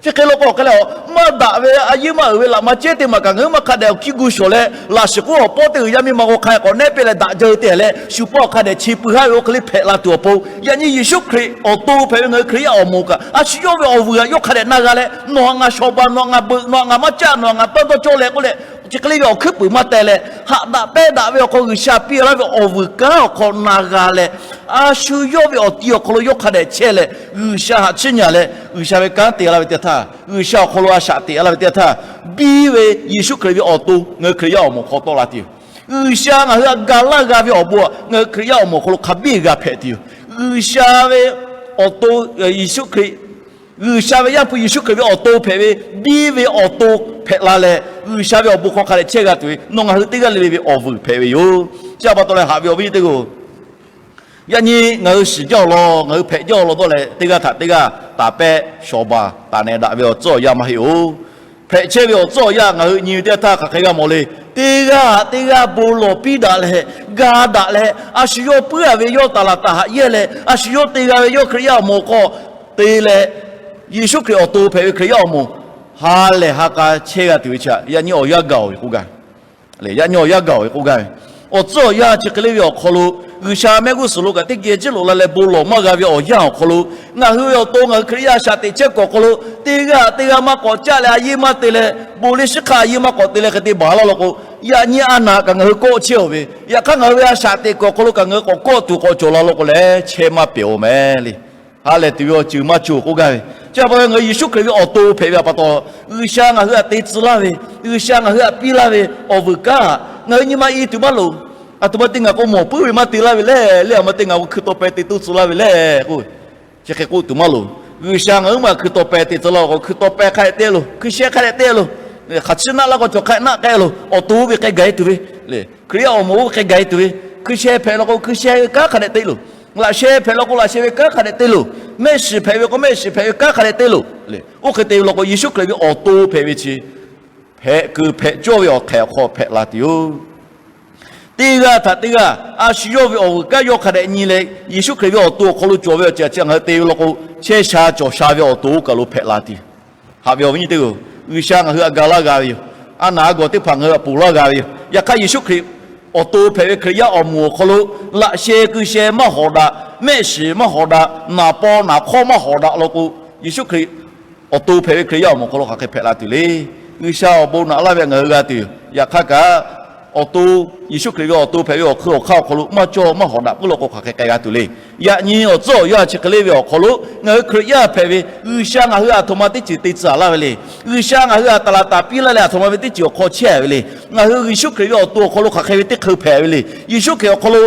chi hk'e law k'o, hk'e leh a maˇ daꞈ ve a yeˇ maˇ uiˍ ve laꞈ ma cehˉ teˇ maˬ kaꞈ ngaˬ hui maˇ hk'a dehꞈ awˬ hkiˇ gu shawˍ leh, laꞈ shiˍ k'oˆ awˬ pawˇ teˇ g'uiˬ yaˇ miˇ ma g'aw hk'a k'awꞈ nehˉ pehˇ leh daꞈ jaˇ ve teˇ leh, shu pawˆ hk'a dehꞈ chi pui haˉ ve oˇ hk'e le hpehꞈ la tuˬ awˬ pon, yaꞈ nyi Yeˍsuˆ Hkriꞈ awˬ to hpehꞈ ve ngaˬ hui Hkriꞈ yaˇ awˬ moˍ kaꞈ, a shu yawˇ ve awˬ vuiˬ htaꞈ yawˇ hk'a dehꞈ na g'a leh, nawˬ htaꞈ ngaˬ shawˍ baˬ, nawˬ htaꞈ ngaˬ beuꞈ, nawˬ htaꞈ ngaˬ maˇ caˆ, nawˬ htaꞈ ngaˬ tanˇ dawˇ cawˇ leh k'oˆ leh, chi hk'e le ve awˬ hkuiˉ puiˍ maˇ teh leh, haꞈ daꞈ pehnˇ daꞈ ve awˬ hk'aw G'uiˬsha piˇ laˇ ve awˬ vuiˬ kanˉ awˬ hk'aw na g'a leh, a shu yawˇ ve awˬ ti awˬ hk'aw lo yawˇ hk'a dehꞈ chehˇ leh, G'uiˬsha htaꞈ chiˇ nyi leh, G'uiˬsha ve kanˉ te laˇ ve teˇ htaˇ, G'uiˬsha awˬ hk'aw lo a shaꞈ teꞈ laˇ ve teˇ htaˇ, biˇ ve Yeˍsuˆ Hkriꞈ ve awˬ to ngaˬ hui Hkriꞈ yaˇ awˬ moˍ hk'aw tawˆ la tuˬ yoˬ. G'uiˬsha ngaˬ hui htaꞈ ga laˇ g'a ve awˬ bon ngaˬ hui Hkriꞈ yaˇ awˬ moˍ awˬ hk'aw lo hk'a biˇ g'a hpehꞈ tuˬ yoˬ. G'uiˬsha ve awˬ to, Yeˍsuˆ Hkriꞈ, G'uiˬsha ve Yaˇ hpu Yeˍsuˆ Hkriꞈ ve awˬ to hpehꞈ ve, biˇ ve awˬ to hpehꞈ la leh, G'uiˬsha ve awˬ bon hk'aw hk'a dehꞈ chehˇ g'a tuˬ ve nawˬ ngaˬ hui teˇ g'aˇ le le ve awˬ vuiˬ hpehꞈ ve yoˬ. Chi pa taw leh haꞈ ve awˬ viˉ teˇ g'aˇ-oˬ, yaꞈ nyi ngaˬ hui shiˍ jaˇ awˬ lawn, ngaˬ hui hpehꞈ jaˇ awˬ lawn dawˇ leh, teˇ g'aˇ htaꞈ teˇ g'aˇ taˍ pehˇ shawˍ baˬ taˍ nehˬ daꞈ ve awˬ tcuhˉ awˬ yanˇ maˇ heˆ-oˬ. Hpehꞈ chehˇ ve awˬ tcuhˉ awˬ yanˇ ngaˬ hui nyi ve teˇ htaˇ hk'aˬ hk'e g'a mawˬ le. Teˇ g'aˇ htaꞈ teˇ g'aˇ bon lawˬ piˇ daꞈ leh, ga daꞈ leh, a shu yawˇ puiˉ a ve yawˇ taˍ laˬ taˍ haꞈ yehˇ leh, a shu yawˇ te g'a ve yawˇ Hkriꞈ yaˇ awˬ moˍ hk'aw te leh, Yeˍsuˆ Hkriꞈ awˬ to hpehꞈ ve Hkriꞈ yaˇ awˬ moˍ ha lehˬ ha k'a chehˇ g'a tuˬ ve chi htaꞈ yaꞈ nyi awˬ yanˇ gaˬ-oˬ ve k'oˆ gaˇ ve. Yaꞈ nyi awˬ yanˇ gaˬ-oˬ ve k'oˆ gaˇ ve, awˬ tcuhˉ awˬ yanˇ chi hk'e le ve awˬ hk'aw lo, G'uiˬsha mehˆ g'uˇ suhˍ lo kaꞈ teˇ geh jiˇ loꞈ la leh bon lawˬ maˇ g'a ve awˬ yanˇ awˬ hk'aw lo, ngaˬ hui ve awˬ to ngaˬ hui Hkriꞈ yaˇ a shaꞈ teꞈ chehˇ kuiˬ awˬ hk'aw lo, teˇ g'aˇ htaꞈ teˇ g'aˇ maˇ k'awꞈ caˆ leh a yeˇ maˇ te leh, bon leh shiˉ hk'aˇ a yeˇ maˇ k'awꞈ te leh hk'e te baˬ laˇ law k'o, yaꞈ nyi a naˍ kaꞈ ngaˬ hui kawˆ chehˇ-oˬ ve, yaꞈ hk'aˇ ngaˬ hui ve a shaꞈ teꞈ kuiˬ awˬ hk'aw lo kaꞈ ngaˬ hui k'awꞈ kawˆ tuˬ k'awꞈ cawˬ la law k'o leh, chehˇ maˇ pehˍ-oˬ mehˍ le. Ha lehˬ tuˬ ve awˬ ceuˬ maˇ cawˬ k'oˆ gaˇ ve. Chi pa taw ngaˬ hui Yeˍsuˆ Hkriꞈ ve awˬ to hpehꞈ ve pa taw, G'uiˬsha ngaˬ hui htaꞈ te tcuh laˇ ve, G'uiˬsha ngaˬ hui htaꞈ piˇ laˇ ve awˬ vuiˬ kanˉ htaꞈ ngaˬ hui nyi ma i tuˬ maˇ loˍ. Aˬ htoꞈ ma te ngaˬ k'o mawˬ puiˉ ve maˇ te laˇ ve le, le aˬ ma te ngaˬ k'o hkui taw peh te tuˬ tcuh laˇ ve le k'o, chi hk'e k'oˆ tuˬ maˇ loˍ. G'uiˬsha ngaˬ hui maˇ hkui taw peh te tcuh laˇ k'o, hkui taw peh hk'a dehꞈ te loˬ, hkui sheh hk'a dehꞈ te loˬ. Hk'aˬ chi naˆ laˇ k'o cawˬ hk'a naˆ k'ai loˬ. Awˬ to oˇ ve hk'e gaˬ e tuˬ ve, Hkriꞈ yaˇ awˬ moˍ oˇ ve hk'e gaˬ e tuˬ ve, hkui sheh hpehꞈ law k'o hkui sheh ve kanˉ hk'a dehꞈ te loˬ. Laꞈ sheh hpehꞈ law k'o laꞈ sheh ve kanˉ hk'a dehꞈ te loˬ. Mehˆ shiˍ hpehꞈ ve k'o mehˆ shiˍ hpehꞈ ve kanˉ hk'a dehꞈ te loˬ. Oˇ hk'e te ve law k'o Yeˍsuˆ Hkriꞈ ve awˬ to hpehꞈ ve chi hpehꞈ kuiˬ hpehꞈ cawˇ ve awˬ hk'ehꞈ awˬ hk'aw hpehꞈ la tuˬ-oˬ. Teˇ g'aˇ htaꞈ teˇ g'aˇ a shu yawˇ ve awˬ vuiˬ kanˉ yawˇ hk'a dehꞈ nyi leh, Yeˍsuˆ Hkriꞈ ve awˬ to awˬ hk'aw lo cawˬ ve awˬ ceuˬ chi ngaˬ hui te ve law k'o, chehˇ sha cawˬ sha ve awˬ to oˇ kaˬ lo hpehꞈ la tuˬ. Haꞈ ve awˬ viˉ nyi teˇ g'aˇ-oˬ, G'uiˬsha ngaˬ hui htaꞈ ga laˇ g'a ve yoˬ. A naˍ a gawˬ teˇ hpaˍ ngaˬ hui htaꞈ ponˬ laˇ g'a ve yoˬ. Yaꞈ hk'aˇ Yeˍsuˆ Hkriꞈ awˬ to hpehꞈ ve Hkriꞈ yaˇ awˬ moˍ awˬ hk'aw lo, laꞈ sheh hkui sheh maˇ hawꞈ daꞈ, mehˆ shiˍ maˇ hawꞈ daꞈ, naˍ paw naˍ hk'awˇ maˇ hawꞈ daꞈ law k'o, Yeˍsuˆ Hkriꞈ awˬ to hpehꞈ ve Hkriꞈ yaˇ awˬ moˍ awˬ hk'aw lo hk'aˬ hk'e hpehꞈ la tuˬ le. G'uiˬsha awˬ bon naꞈ laˇ ve ngaˬ hui g'a tuˬ yoˬ. Yaꞈ hk'aˇ kaꞈ, awˬ to, Yeˍsuˆ Hkriꞈ ve awˬ to hpehꞈ ve awˬ hk'aw lo maˇ cawˇ maˇ hawꞈ daꞈ puiˉ law k'o hk'aˬ hk'e k'ai g'a tuˬ le. Yaꞈ nyi awˬ tcuhˉ awˬ yanˇ chi hk'e le ve awˬ hk'aw lo ngaˬ hui Hkriꞈ yaˇ hpehꞈ ve G'uiˬsha ngaˬ hui aˬ htoꞈ ma teˇ ceuˬ te tcuh laˇ ve le. G'uiˬsha ngaˬ hui htaꞈ taˍ laˬ taˍ piˇ laˇ leh aˬ htoꞈ ma ve teˇ ceuˬ awˬ hk'aw chehˇ ve le. Ngaˬ hui Yeˍsuˆ Hkriꞈ ve awˬ to awˬ hk'aw lo hk'aˬ hk'e ve teˇ hk'e hpehꞈ ve le. Yeˍsuˆ Hkriꞈ awˬ hk'aw lo,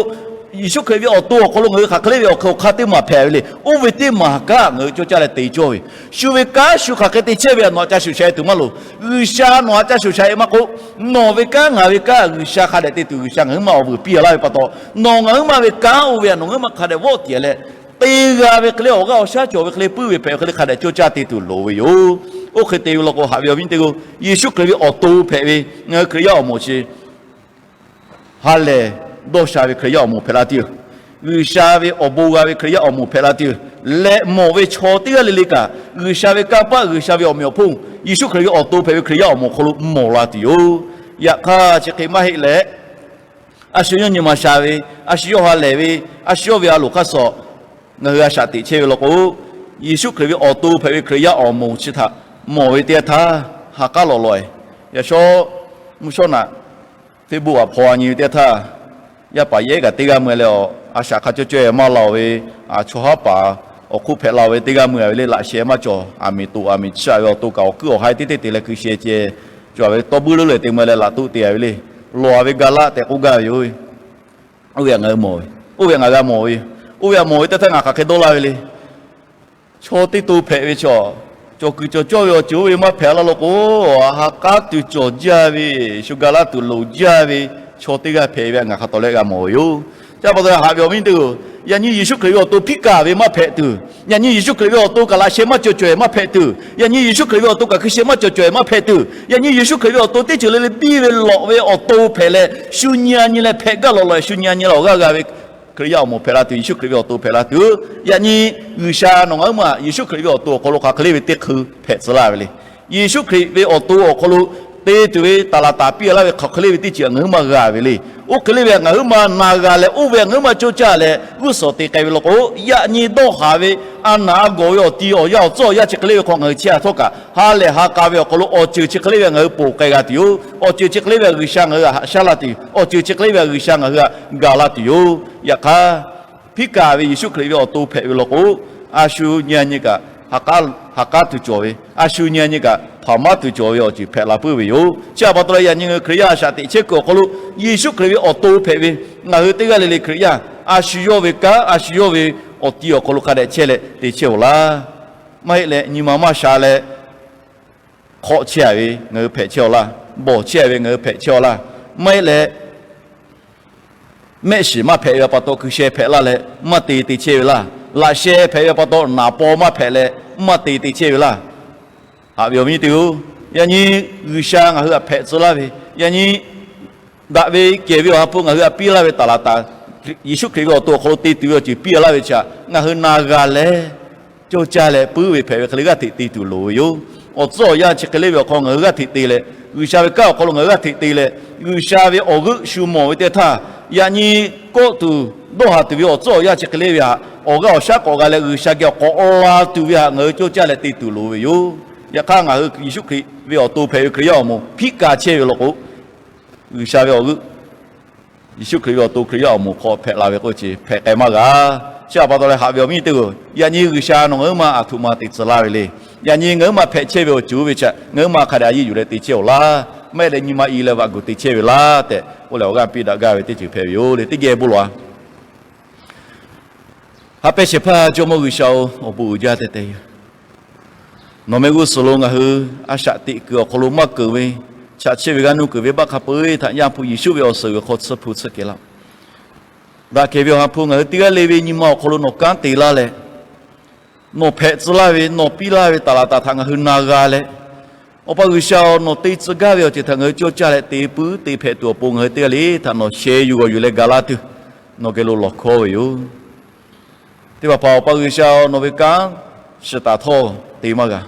Yeˍsuˆ Hkriꞈ ve awˬ to awˬ hk'aw lo ngaˬ hui hk'aˬ hk'e le ve awˬ hk'aw hk'aw teˇ maˬ hpehꞈ ve le. Oˇ ve teˇ maˬ kanˉ ngaˬ hui cawˇ caˇ leh te cawˇ ve, shu ve kanˉ shu hk'aˬ hk'e te chehˇ ve nawˬ htaꞈ ca shuˍ sha e tuˬ maˇ loˍ. G'uiˬsha nawˬ htaꞈ ca shuˍ sha e maˇ k'oˆ, nawˬ ve kanˉ ngaˬ ve kanˉ G'uiˬsha hk'a dehꞈ te tuˬ G'uiˬsha ngaˬ hui maˇ awˬ vuiˬ piˇ laˇ ve pa taw, nawˬ ngaˬ hui maˇ ve kanˉ oˇ ve htaꞈ nawˬ ngaˬ hui maˇ hk'a dehꞈ vawˆ tiˍ leh, te g'a ve hk'e le awˬ g'aˇ awˬ shaˉ cawˬ ve hk'e le puiˉ ve hpehꞈ ve hk'e le hk'a dehꞈ cawˇ caˇ te tuˬ loˍ ve yoˬ. Oˇ hk'e te ve law k'o haꞈ ve awˬ viˉ teˇ g'aˇ, Yeˍsuˆ Hkriꞈ ve awˬ to hpehꞈ ve ngaˬ hui Hkriꞈ yaˇ awˬ moˍ chi ha lehˬ dawˇ sha ve Hkriꞈ yaˇ awˬ moˍ hpehꞈ la tuˬ yoˬ. G'uiˬsha ve awˬ bon g'a ve Hkriꞈ yaˇ awˬ moˍ hpehꞈ la tuˬ yoˬ. Leh mawˬ ve chaw teˇ g'aˇ le le kaꞈ G'uiˬsha ve kanˇ paˆ G'uiˬsha ve awˬ meꞈ awˬ hponˇ Yeˍsuˆ Hkriꞈ ve awˬ to hpehꞈ ve Hkriꞈ yaˇ awˬ moˍ awˬ hk'aw lo mawˬ la tuˬ yoˬ. Yaꞈ hk'aˇ chi hk'e maˇ heˆ leh, a shu yawˇ nyi ma sha ve, a shu yawˇ ha lehˬ ve, a shu yawˇ ve a loˍ hk'aˇ suh ngaˬ hui a shaꞈ teꞈ chehˇ ve law k'o, Yeˍsuˆ Hkriꞈ ve awˬ to hpehꞈ ve Hkriꞈ yaˇ awˬ moˍ chi htaꞈ mawˬ ve teˇ yanˇ htaˇ, ha k'aˉ lawꞈ lawꞈ e, yaꞈ shawˉ mvuhˇ shawˉ naꞈ Facebook aꞈ hpaw a nyi ve teˇ yanˇ htaˇ, yaˇ paˍ yehˉ kaꞈ teˇ g'aˇ mui leh, a shaꞈ hk'a cawˇ cawˇ e maˇ la-oˬ ve, chaw haˉ paˍ awˬ hk'oˆ hpehꞈ la-oˬ ve teˇ g'aˇ mui a ve le. Laꞈ sheh maˇ cawˬ, aˬ miˍ toꞈ aˬ miˍ chiˇ a ve awˬ to kaꞈ awˬ kuiˉ awˬ ha teˇ teˇ te leh hkui sheh ceh cawˬ ve tawˇ buiˇ leuˉ leh te mui leh laꞈ toˆ te a ve le. Lawˬ a ve ga laˆ tehꞈ k'oˆ gaˇ ve yoˬ. Oˇ ve htaꞈ ngaˬ hui mawˬ ve, oˇ ve htaꞈ ngaˬ g'a mawˬ ve yoˬ. Oˇ ve htaꞈ mawˬ ve teˇ htaˇ ngaˬ hk'aˬ hk'e dawˇ laˇ ve le. Chaw teˇ to hpehꞈ ve chaw, Cawˬ kuiˬ cawˬ cawˇ ve awˬ ceuˬ oˇ ve maˇ hpehꞈ la law k'o, ha k'aˉ tuˬ cawˬ jaˇ ve, shu ga laˇ tuˬ loˍ jaˇ ve chaw teˇ g'aˇ hpehꞈ ve htaꞈ ngaˬ hk'a tawˍ leh g'a mawˬ ve yoˬ. Chi pa taw leh haꞈ ve awˬ viˉ teˇ hpaˍ-oˬ, yaꞈ nyi Yeˍsuˆ Hkriꞈ ve awˬ to hpiˉ kaˍ ve maˇ hpehꞈ tuˬ, yaꞈ nyi Yeˍsuˆ Hkriꞈ ve awˬ to kaꞈ laꞈ sheh maˇ cawˬ cawˬ-eˬ maˇ hpehꞈ tuˬ, yaꞈ nyi Yeˍsuˆ Hkriꞈ ve awˬ to kaꞈ hkui sheh maˇ cawˬ cawˬ-eˬ maˇ hpehꞈ tuˬ, yaꞈ nyi Yeˍsuˆ Hkriꞈ ve awˬ to teˇ ceuˬ le le biˇ ve lawꞈ ve awˬ to hpehꞈ leh, shu nyi a nyi leh hpehꞈ gaˇ lawꞈ lawꞈ-eˬ, shu nyi a nyi leh awˬ g'aˇ g'a ve Hkriꞈ yaˇ awˬ moˍ hpehꞈ la tuˬ, Yeˍsuˆ Hkriꞈ ve awˬ to hpehꞈ la tuˬ, yaꞈ nyi G'uiˬsha nawˬ ngaˬ huiˉ ma Yeˍsuˆ Hkriꞈ ve awˬ to awˬ hk'aw lo hk'aˬ hk'e le ve teˇ hkui hpehꞈ tcuh laˇ ve le. Yeˍsuˆ Hkriꞈ ve awˬ to awˬ hk'aw lo te tuˬ ve taˍ laˍ taˍ piˇ laˇ ve hk'aˬ hk'e le ve teˇ ceuˬ ngaˬ huiˉ ma g'a ve le. Oˇ hk'e le ve ngaˬ huiˉ ma na g'a leh, oˇ ve ngaˬ huiˉ ma cawˇ caˇ leh g'uˇ suhˍ te k'ai ve law k'o, yaꞈ nyi dawˇ haˍ ve a naˍ a gawˬ ve awˬ ti awˬ yanˇ awˬ tcuhˉ awˬ yanˇ chi hk'e le ve hk'aw ngaˬ hui chehˇ a htawˇ kaꞈ, ha lehˬ ha k'a ve awˬ hk'aw lo awˬ ceuˬ chi hk'e le ve ngaˬ hui ponˬ k'ai g'a tuˬ yoˬ. Awˬ ceuˬ chi hk'e le ve G'uiˬsha ngaˬ hui htaꞈ haꞈ shaˉ laˇ tuˬ yoˬ. Awˬ ceuˬ chi hk'e le ve G'uiˬsha ngaˬ hui htaꞈ gaˬ laˇ tuˬ yoˬ. Yaꞈ hk'aˇ, hpiˉ kaˍ ve Yeˍsuˆ Hkriꞈ ve awˬ to hpehꞈ ve law k'o, a shu nyi a nyi kaꞈ ha k'aˉ tuˬ cawˬ ve, a shu nyi a nyi kaꞈ hpaˍ maˉ tuˬ cawˬ ve awˬ ceuˬ hpehꞈ la puiˉ ve yoˬ. Chi pa taw leh yaꞈ nyi ngaˬ hui Hkriꞈ yaˇ a shaꞈ teꞈ chehˇ kuiˬ awˬ hk'aw lo Yeˍsuˆ Hkriꞈ ve awˬ to hpehꞈ ve ngaˬ hui teˇ g'aˇ le le Hkriꞈ yaˇ a shu yawˇ ve kanˉ, a shu yawˇ ve awˬ ti awˬ hk'aw lo hk'a dehꞈ chehˇ leh te chehˇ-oˬ laˇ. Maˇ heˆ leh nyi ma maˇ sha leh hk'awꞈ chehˇ-a ve ngaˬ hui hpehꞈ chehˇ-aw laˇ. Bawˬ chehˇ-a ve ngaˬ hui hpehꞈ chehˇ-aw laˇ. Maˇ heˆ leh mehˆ shiˍ maˇ hpehꞈ ve pa taw hkui sheh hpehꞈ laˇ leh maˇ te te chehˇ ve laˇ. Laꞈ sheh hpehꞈ ve pa taw naˍ paw maˇ hpehꞈ leh maˇ te te chehˇ ve laˇ. Haꞈ ve awˬ viˉ teˇ-oˬ, yaꞈ nyi G'uiˬsha ngaˬ hui htaꞈ hpehꞈ tcuh laˇ ve, yaꞈ nyi daꞈ ve kehˬ ve Awˬ ha hpu ngaˬ hui htaꞈ piˇ laˇ ve taˍ laˍ taˍ, Yeˍsuˆ Hkriꞈ ve awˬ to awˬ hk'aw lo te tuˬ ve awˬ ceuˬ piˇ laˇ ve chi htaꞈ ngaˬ hui na g'a leh, cawˇ caˇ leh puiˉ ve hpehꞈ ve hk'e le g'aˇ hteꞈ te tuˬ loˍ ve yoˬ. Awˬ tcuhˉ awˬ yanˇ chi hk'e le ve awˬ hk'aw ngaˬ hui g'aˇ hteꞈ te leh, G'uiˬsha ve kanˉ awˬ hk'aw lo ngaˬ hui g'aˇ hteꞈ te leh, G'uiˬsha ve awˬ g'euˆ shu mawˬ ve teˇ htaˇ, yaꞈ nyi kawˆ tuˬ dawˇ haˍ tuˬ ve awˬ tcuhˉ awˬ yanˇ chi hk'e le ve htaꞈ awˬ g'aˇ awˬ shaˉ k'awꞈ g'a leh G'uiˬsha geh awˬ k'awꞈ la tuˬ ve htaꞈ ngaˬ hui cawˇ caˇ leh te tuˬ loˍ ve yoˬ. Yaꞈ hk'aˇ ngaˬ hui Yeˍsuˆ Hkriꞈ ve awˬ to hpehꞈ ve Hkriꞈ yaˇ awˬ moˍ hpiˉ kaˍ chehˇ ve law k'o, G'uiˬsha ve awˬ g'euˆ, Yeˍsuˆ Hkriꞈ ve awˬ to Hkriꞈ yaˇ awˬ moˍ hk'aw hpehꞈ la ve k'oˆ ve chi hpehꞈ k'ai maˇ g'a. Chi htaꞈ pa taw leh haꞈ ve awˬ viˉ teˇ-oˬ, yaꞈ nyi G'uiˬsha nawˬ ngaˬ huiˉ ma a htoꞈ ma te tcuh laˇ ve le. Yaꞈ nyi ngaˬ huiˉ ma hpehꞈ chehˇ ve awˬ ceuˬ oˇ ve chi ngaˬ huiˉ ma hk'a dehꞈ a yeˇ yuˬ leh te chehˇ-oˬ laˇ. Maˇ heˆ leh nyi ma i leh vaꞈ guˬ te chehˇ ve laˇ tehꞈ k'oˆ leh awˬ g'aˇ piˇ daꞈ gaˇ ve teˇ ceuˬ hpehꞈ ve yoˬ le. Teˇ geh bon lawˬ-a. Ha pehˇ shehˍ hpaˇ Jawˇmawˇ G'uiˬsha-oˬ, awˬ bon uiˍ jaˇ tehꞈ te yoˬ. Nawˬ mehˆ g'uˇ suhˍ lo ngaˬ hui a shaꞈ teꞈ kuiˬ awˬ hk'aw lo maˇ keunˍ ve, chaꞈ chehˇ ve g'aˇ nuˇ kuiˬ venˇbaˆ hk'a peu-eˬ htaꞈ Yaˇ hpu Yeˍsuˆ ve awˬ suhˍ g'uiˬ hk'aw tsuhˇ hpu tsuhˇ kehˬ laˇ-oˆ. Daꞈ kehˬ ve Awˬ ha hpu ngaˬ hui teˇ g'aˇ le ve nyi ma awˬ hk'aw lo nawˬ kanˉ te laˇ leh, nawˬ hpehꞈ tcuh laˇ ve, nawˬ piˇ laˇ ve taˍ laˍ taˍ htaꞈ ngaˬ hui na g'a leh, Awˬ pa G'uiˬsha-oˬ, nawˬ te tcuh gaˇ ve awˬ ceuˬ htaꞈ ngaˬ hui cawˇ caˇ leh te puiˉ te hpehꞈ tuˬ awˬ pon ngaˬ hui teˇ g'aˇ le htaꞈ nawˬ sheh yuˬ g'awˬ yuˬ leh ga laˇ tuˬ, nawˬ geh lo lawˬ hkawˇ ve yoˬ. Teˇ hpaˍ hpaˍ Awˬ pa G'uiˬsha-oˬ, nawˬ ve kanˉ shiˍ taˍ htawˇ te maˇ g'a.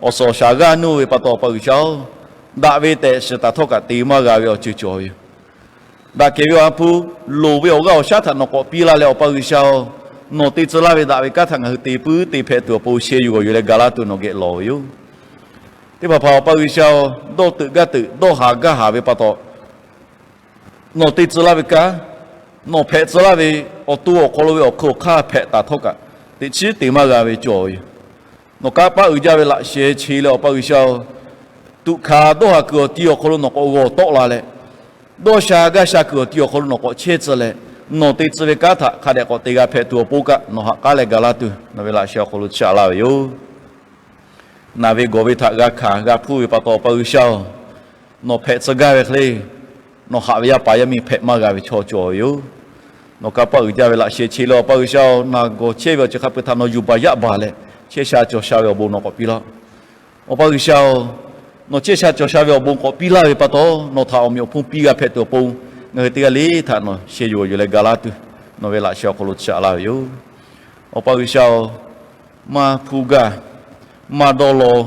Awˬ suhˍ awˬ shaˍ g'aˇ nuˇ ve pa taw Awˬ pa G'uiˬsha-oˬ, daꞈ ve tehꞈ shiˍ taˍ htawˇ kaꞈ te maˇ g'a ve awˬ ceuˬ cawˬ ve yoˬ. Daꞈ kehˬ ve Awˬ ha hpu loˍ ve awˬ g'aˇ awˬ shaˉ htaꞈ nawˬ k'awꞈ piˇ laˇ leh Awˬ pa G'uiˬsha-oˬ, nawˬ te tcuh laˇ ve daꞈ ve kanˉ htaꞈ ngaˬ hui te puiˉ te hpehꞈ tuˬ awˬ pon sheh yuˬ g'awˬ yuˬ leh ga laˇ tuˬ nawˬ geh lawˬ ve yoˬ. Teˇ hpaˍ hpaˍ Awˬ pa G'uiˬsha-oˬ, dawˇ teuꞈ gaˇ teuꞈ dawˇ haˍ gaˇ haˍ ve pa taw, nawˬ te tcuh laˇ ve kanˉ, nawˬ hpehꞈ tcuh laˇ ve awˬ to awˬ hk'aw lo ve awˬ hk'aw hk'aˇ hpehꞈ taˍ htawˇ kaꞈ teꞈ chiˉ te maˇ g'a ve cawˬ ve yoˬ. Nawˬ kanˇ paˆ uiˍ jaˇ ve laꞈ sheh che leh Awˬ pa G'uiˬsha-oˬ, tuꞈ hkanˍ dawˇ haˍ kuiˬ awˬ ti awˬ hk'aw lo nawˬ k'awꞈ g'awˬ tawˆ la leh, dawˇ sha gaˇ sha kuiˬ awˬ ti awˬ hk'aw lo nawˬ k'awꞈ chehˇ tcuh leh, nawˬ te tcuh ve kanˉ htaꞈ hk'a dehꞈ k'awꞈ te g'a hpehꞈ tuˬ awˬ pon kaꞈ nawˬ ha k'aˉ leh ga laˇ tuˬ nawˬ ve laꞈ sheh awˬ hk'aw lo chaꞈ laˇ ve yoˬ. Naˬ ve gawˬ ve htaꞈ g'a hkanˍ g'a hpuˇ ve pa taw Awˬ pa G'uiˬsha-oˬ, nawˬ hpehꞈ tcuh gaˇ ve hk'e le, nawˬ haꞈ ve yaˇ paˍ yaˇ miˇ hpehꞈ maˇ g'a ve chaw cawˬ ve yoˬ. Nawˬ kanˇ paˆ uiˍ jaˇ ve laꞈ sheh che leh Awˬ pa G'uiˬsha-oˬ, naˬ gawˬ chehˇ ve awˬ ceuˬ hk'a peu-eˬ htaꞈ nawˬ yuˬ baˬ yaˆ baˬ leh chehˇ sha cawˬ sha ve awˬ bon nawˬ k'awꞈ piˇ laˇ. Awˬ pa G'uiˬsha-oˬ, nawˬ chehˇ sha cawˬ sha ve awˬ bon k'awꞈ piˇ laˇ ve pa taw, nawˬ htaꞈ awˬ meꞈ awˬ hponˇ piˇ g'a hpehꞈ tuˬ awˬ pon, ngaˬ hui teˇ g'aˇ le htaꞈ nawˬ sheh yuˬ g'awˬ yuˬ leh ga laˇ tuˬ, nawˬ ve laꞈ sheh awˬ hk'aw lo chaꞈ laˇ ve yoˬ. Awˬ pa G'uiˬsha-oˬ, maˇ hpuˇ gaˇ, maˇ dawˇ law,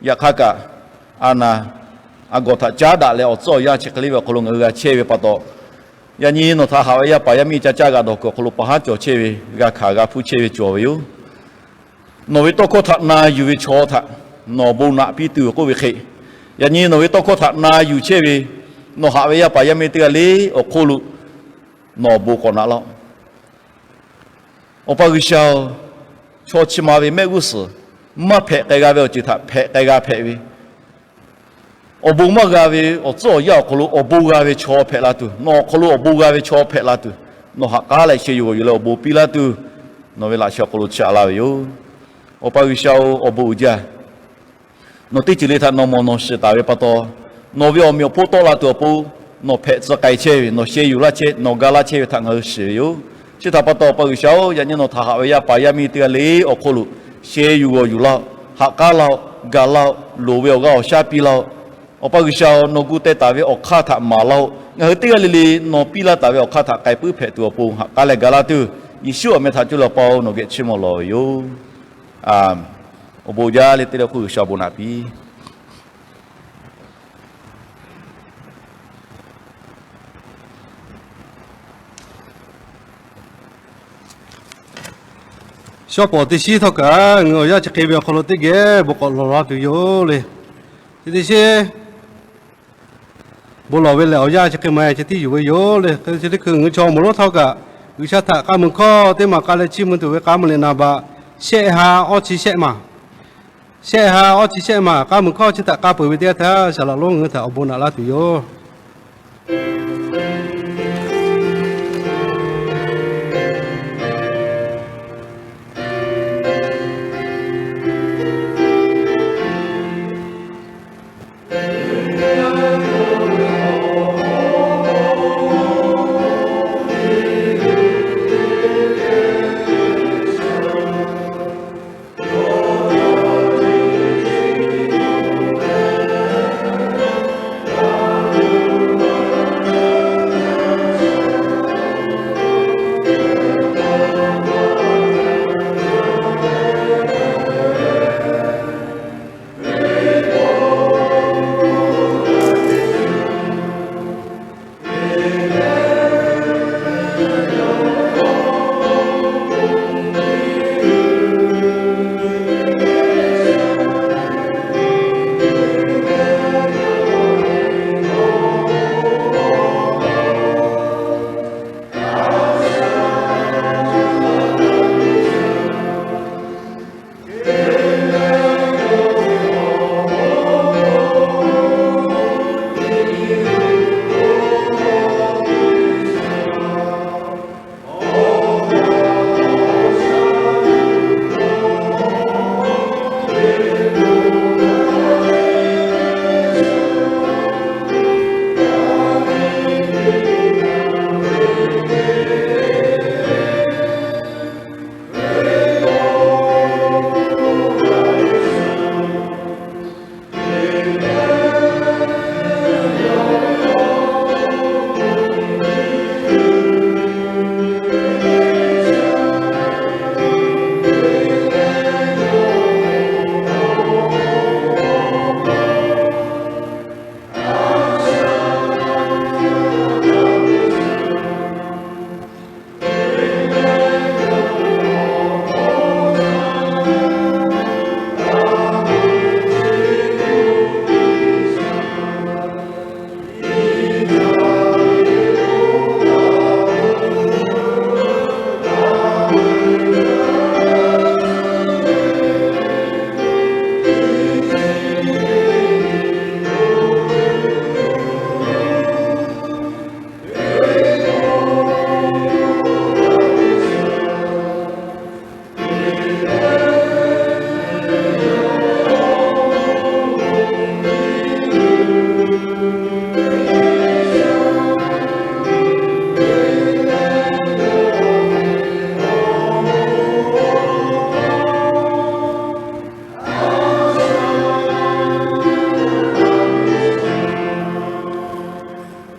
yaꞈ hk'aˇ kaꞈ, a naˬ, a gawˬ htaꞈ caˉ daꞈ leh awˬ tcuhˉ awˬ yanˇ chi hk'e le ve awˬ hk'aw lo ngaˬ hui g'a chehˇ ve pa taw, yaꞈ nyi nawˬ htaꞈ haꞈ ve yaˇ paˍ yaˇ miˇ ca caˇ g'a dawˬ kuiˬ awˬ hk'aw lo pa haˉ cawˬ chehˇ ve, g'a hkanˍ g'a hpuˇ chehˇ ve cawˬ ve yoˬ. Nawˬ ve tawˇ hkawˇ htaꞈ na yuˬ ve chaw htaꞈ nawˬ awˬ bon naꞈ piˇ tuˬ k'oˆ ve hk'e, yaꞈ nyi nawˬ ve tawˇ hkawˇ htaꞈ na yuˬ chehˇ ve nawˬ haꞈ ve yaˇ paˍ yaˇ miˇ teˇ g'aˇ le awˬ hk'oˆ lo nawˬ awˬ bon k'awꞈ naꞈ laˇ-oˆ. Awˬ pa G'uiˬsha-oˬ, chaw chi ma ve mehˆ g'uˇ suhˍ maˇ hpehꞈ k'ai g'a ve awˬ ceuˬ htaꞈ hpehꞈ k'ai g'a hpehꞈ ve, awˬ bon maˇ g'a ve awˬ tcuhˉ awˬ yanˇ awˬ hk'aw lo awˬ bon g'a ve chaw hpehꞈ la tuˬ, nawˬ awˬ hk'aw lo awˬ bon g'a ve chaw hpehꞈ la tuˬ, nawˬ ha k'aˉ leh sheh yuˬ g'awˬ yuˬ leh awˬ bon piˇ laˇ tuˬ, nawˬ ve laꞈ sheh awˬ hk'aw lo chaꞈ laˇ ve yoˬ. Awˬ pa G'uiˬsha-oˬ, awˬ bon uiˍ jaˇ. Nawˬ teˇ ceuˬ le htaꞈ nawˬ mawˬ nawˬ shiˍ taˍ ve pa taw, nawˬ ve awˬ meꞈ awˬ hponˇ tawˆ la tuˬ awˬ pon, nawˬ hpehꞈ tcuh k'ai chehˇ ve, nawˬ sheh yuˬ laˇ chehˇ, nawˬ ga laˇ chehˇ ve htaꞈ ngaˬ hui shiˍ ve yoˬ. Chi htaꞈ pa taw, Awˬ pa G'uiˬsha-oˬ, yaꞈ nyi nawˬ htaꞈ haꞈ ve yaˇ paˍ yaˇ miˇ teˇ g'aˇ le awˬ hk'oˆ lo sheh yuˬ g'awˬ yuˬ laˇ-oˆ, ha k'aˉ laˇ-oˆ, ga laˇ-oˆ, loˍ ve awˬ g'aˇ awˬ shaˉ piˇ laˇ-oˆ. Awˬ pa G'uiˬsha-oˬ, nawˬ gu teh taˍ ve awˬ hk'aˇ htaꞈ maˍ laˇ-oˆ. Ngaˬ hui teˇ g'aˇ le le nawˬ piˇ laˇ taˍ ve awˬ hk'aˇ htaꞈ k'ai puiˉ hpehꞈ tuˬ awˬ pon haꞈ k'aˉ leh ga laˇ tuˬ, Yeˍsuˆ awˬ meh htaꞈ cuˇ leh Awˬ pa-oˬ, nawˬ geh chiˇ mvuh lawˬ ve yoˬ. Awˬ bon jaˇ le teˇ le hk'oˆ G'uiˬsha awˬ bon naꞈ piˇ. Shawˉ pawˍ teˇ shiˉ htawˇ kaꞈ ngaˬ hui awˬ yanˇ chi hk'e ve awˬ hk'aw lo teˇ geh bon k'awꞈ lawˬ la tuˬ yoˬ le. Chi teˇ shiˉ bon lawˬ ve lehˬ, awˬ yanˇ chi hk'e maˇ heˆ, chi tiˉ yuˬ ve yoˬ le. Hk'e te leh ngaˬ hui chaw awˬ moˍ lonˉ htawˇ kaꞈ G'uiˬsha htaꞈ k'a muiˬ hkawˇ teˇ maˬ k'a leh chiˇ mvuh tuˬ ve k'a mvuh leh naˍ baꞈ shehˆ ha awˇ chi shehˆ maˬ, shehˆ ha awˇ chi shehˆ maˬ k'a muiˬ hkawˇ chi htaꞈ k'a peuˬ ve teˇ g'aˇ htaˇ, saˍ laꞈ lonˉ ngaˬ hui htaꞈ awˬ bon naꞈ laˇ tuˬ yoˬ.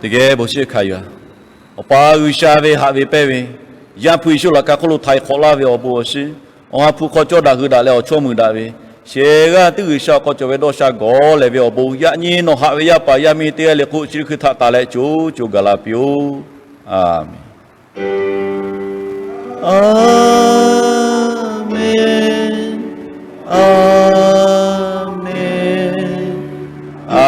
Teˇ geh bon shiˍ hkanˍ yuˬ-a. Awˬ pa G'uiˬsha ve haꞈ ve pehnˇ ve, Yaˇ hpu Yeˍsuˆ laꞈ ka hk'oˆ lo htaiˍ hk'awꞈ laˇ ve awˬ bon awˬ shiˍ, Awˬ ha hpu hk'aw cawˇ daꞈ hui daꞈ leh awˬ chawˇ mui daꞈ ve, shehˍ g'aˇ teˇ G'uiˬsha awˬ hk'aw cawˬ ve dawˇ sha gawˬ lehˬ ve awˬ bon, yaꞈ nyi nawˬ haꞈ ve yaˇ paˍ yaˇ miˇ teˇ g'aˇ le k'o, chi hkui htaꞈ taˍ leh co co gaˬ la piˇ-oˆ. A menˬ. A menˬ. A menˬ. A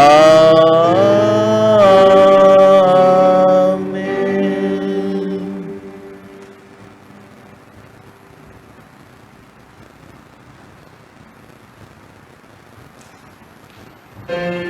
menˬ.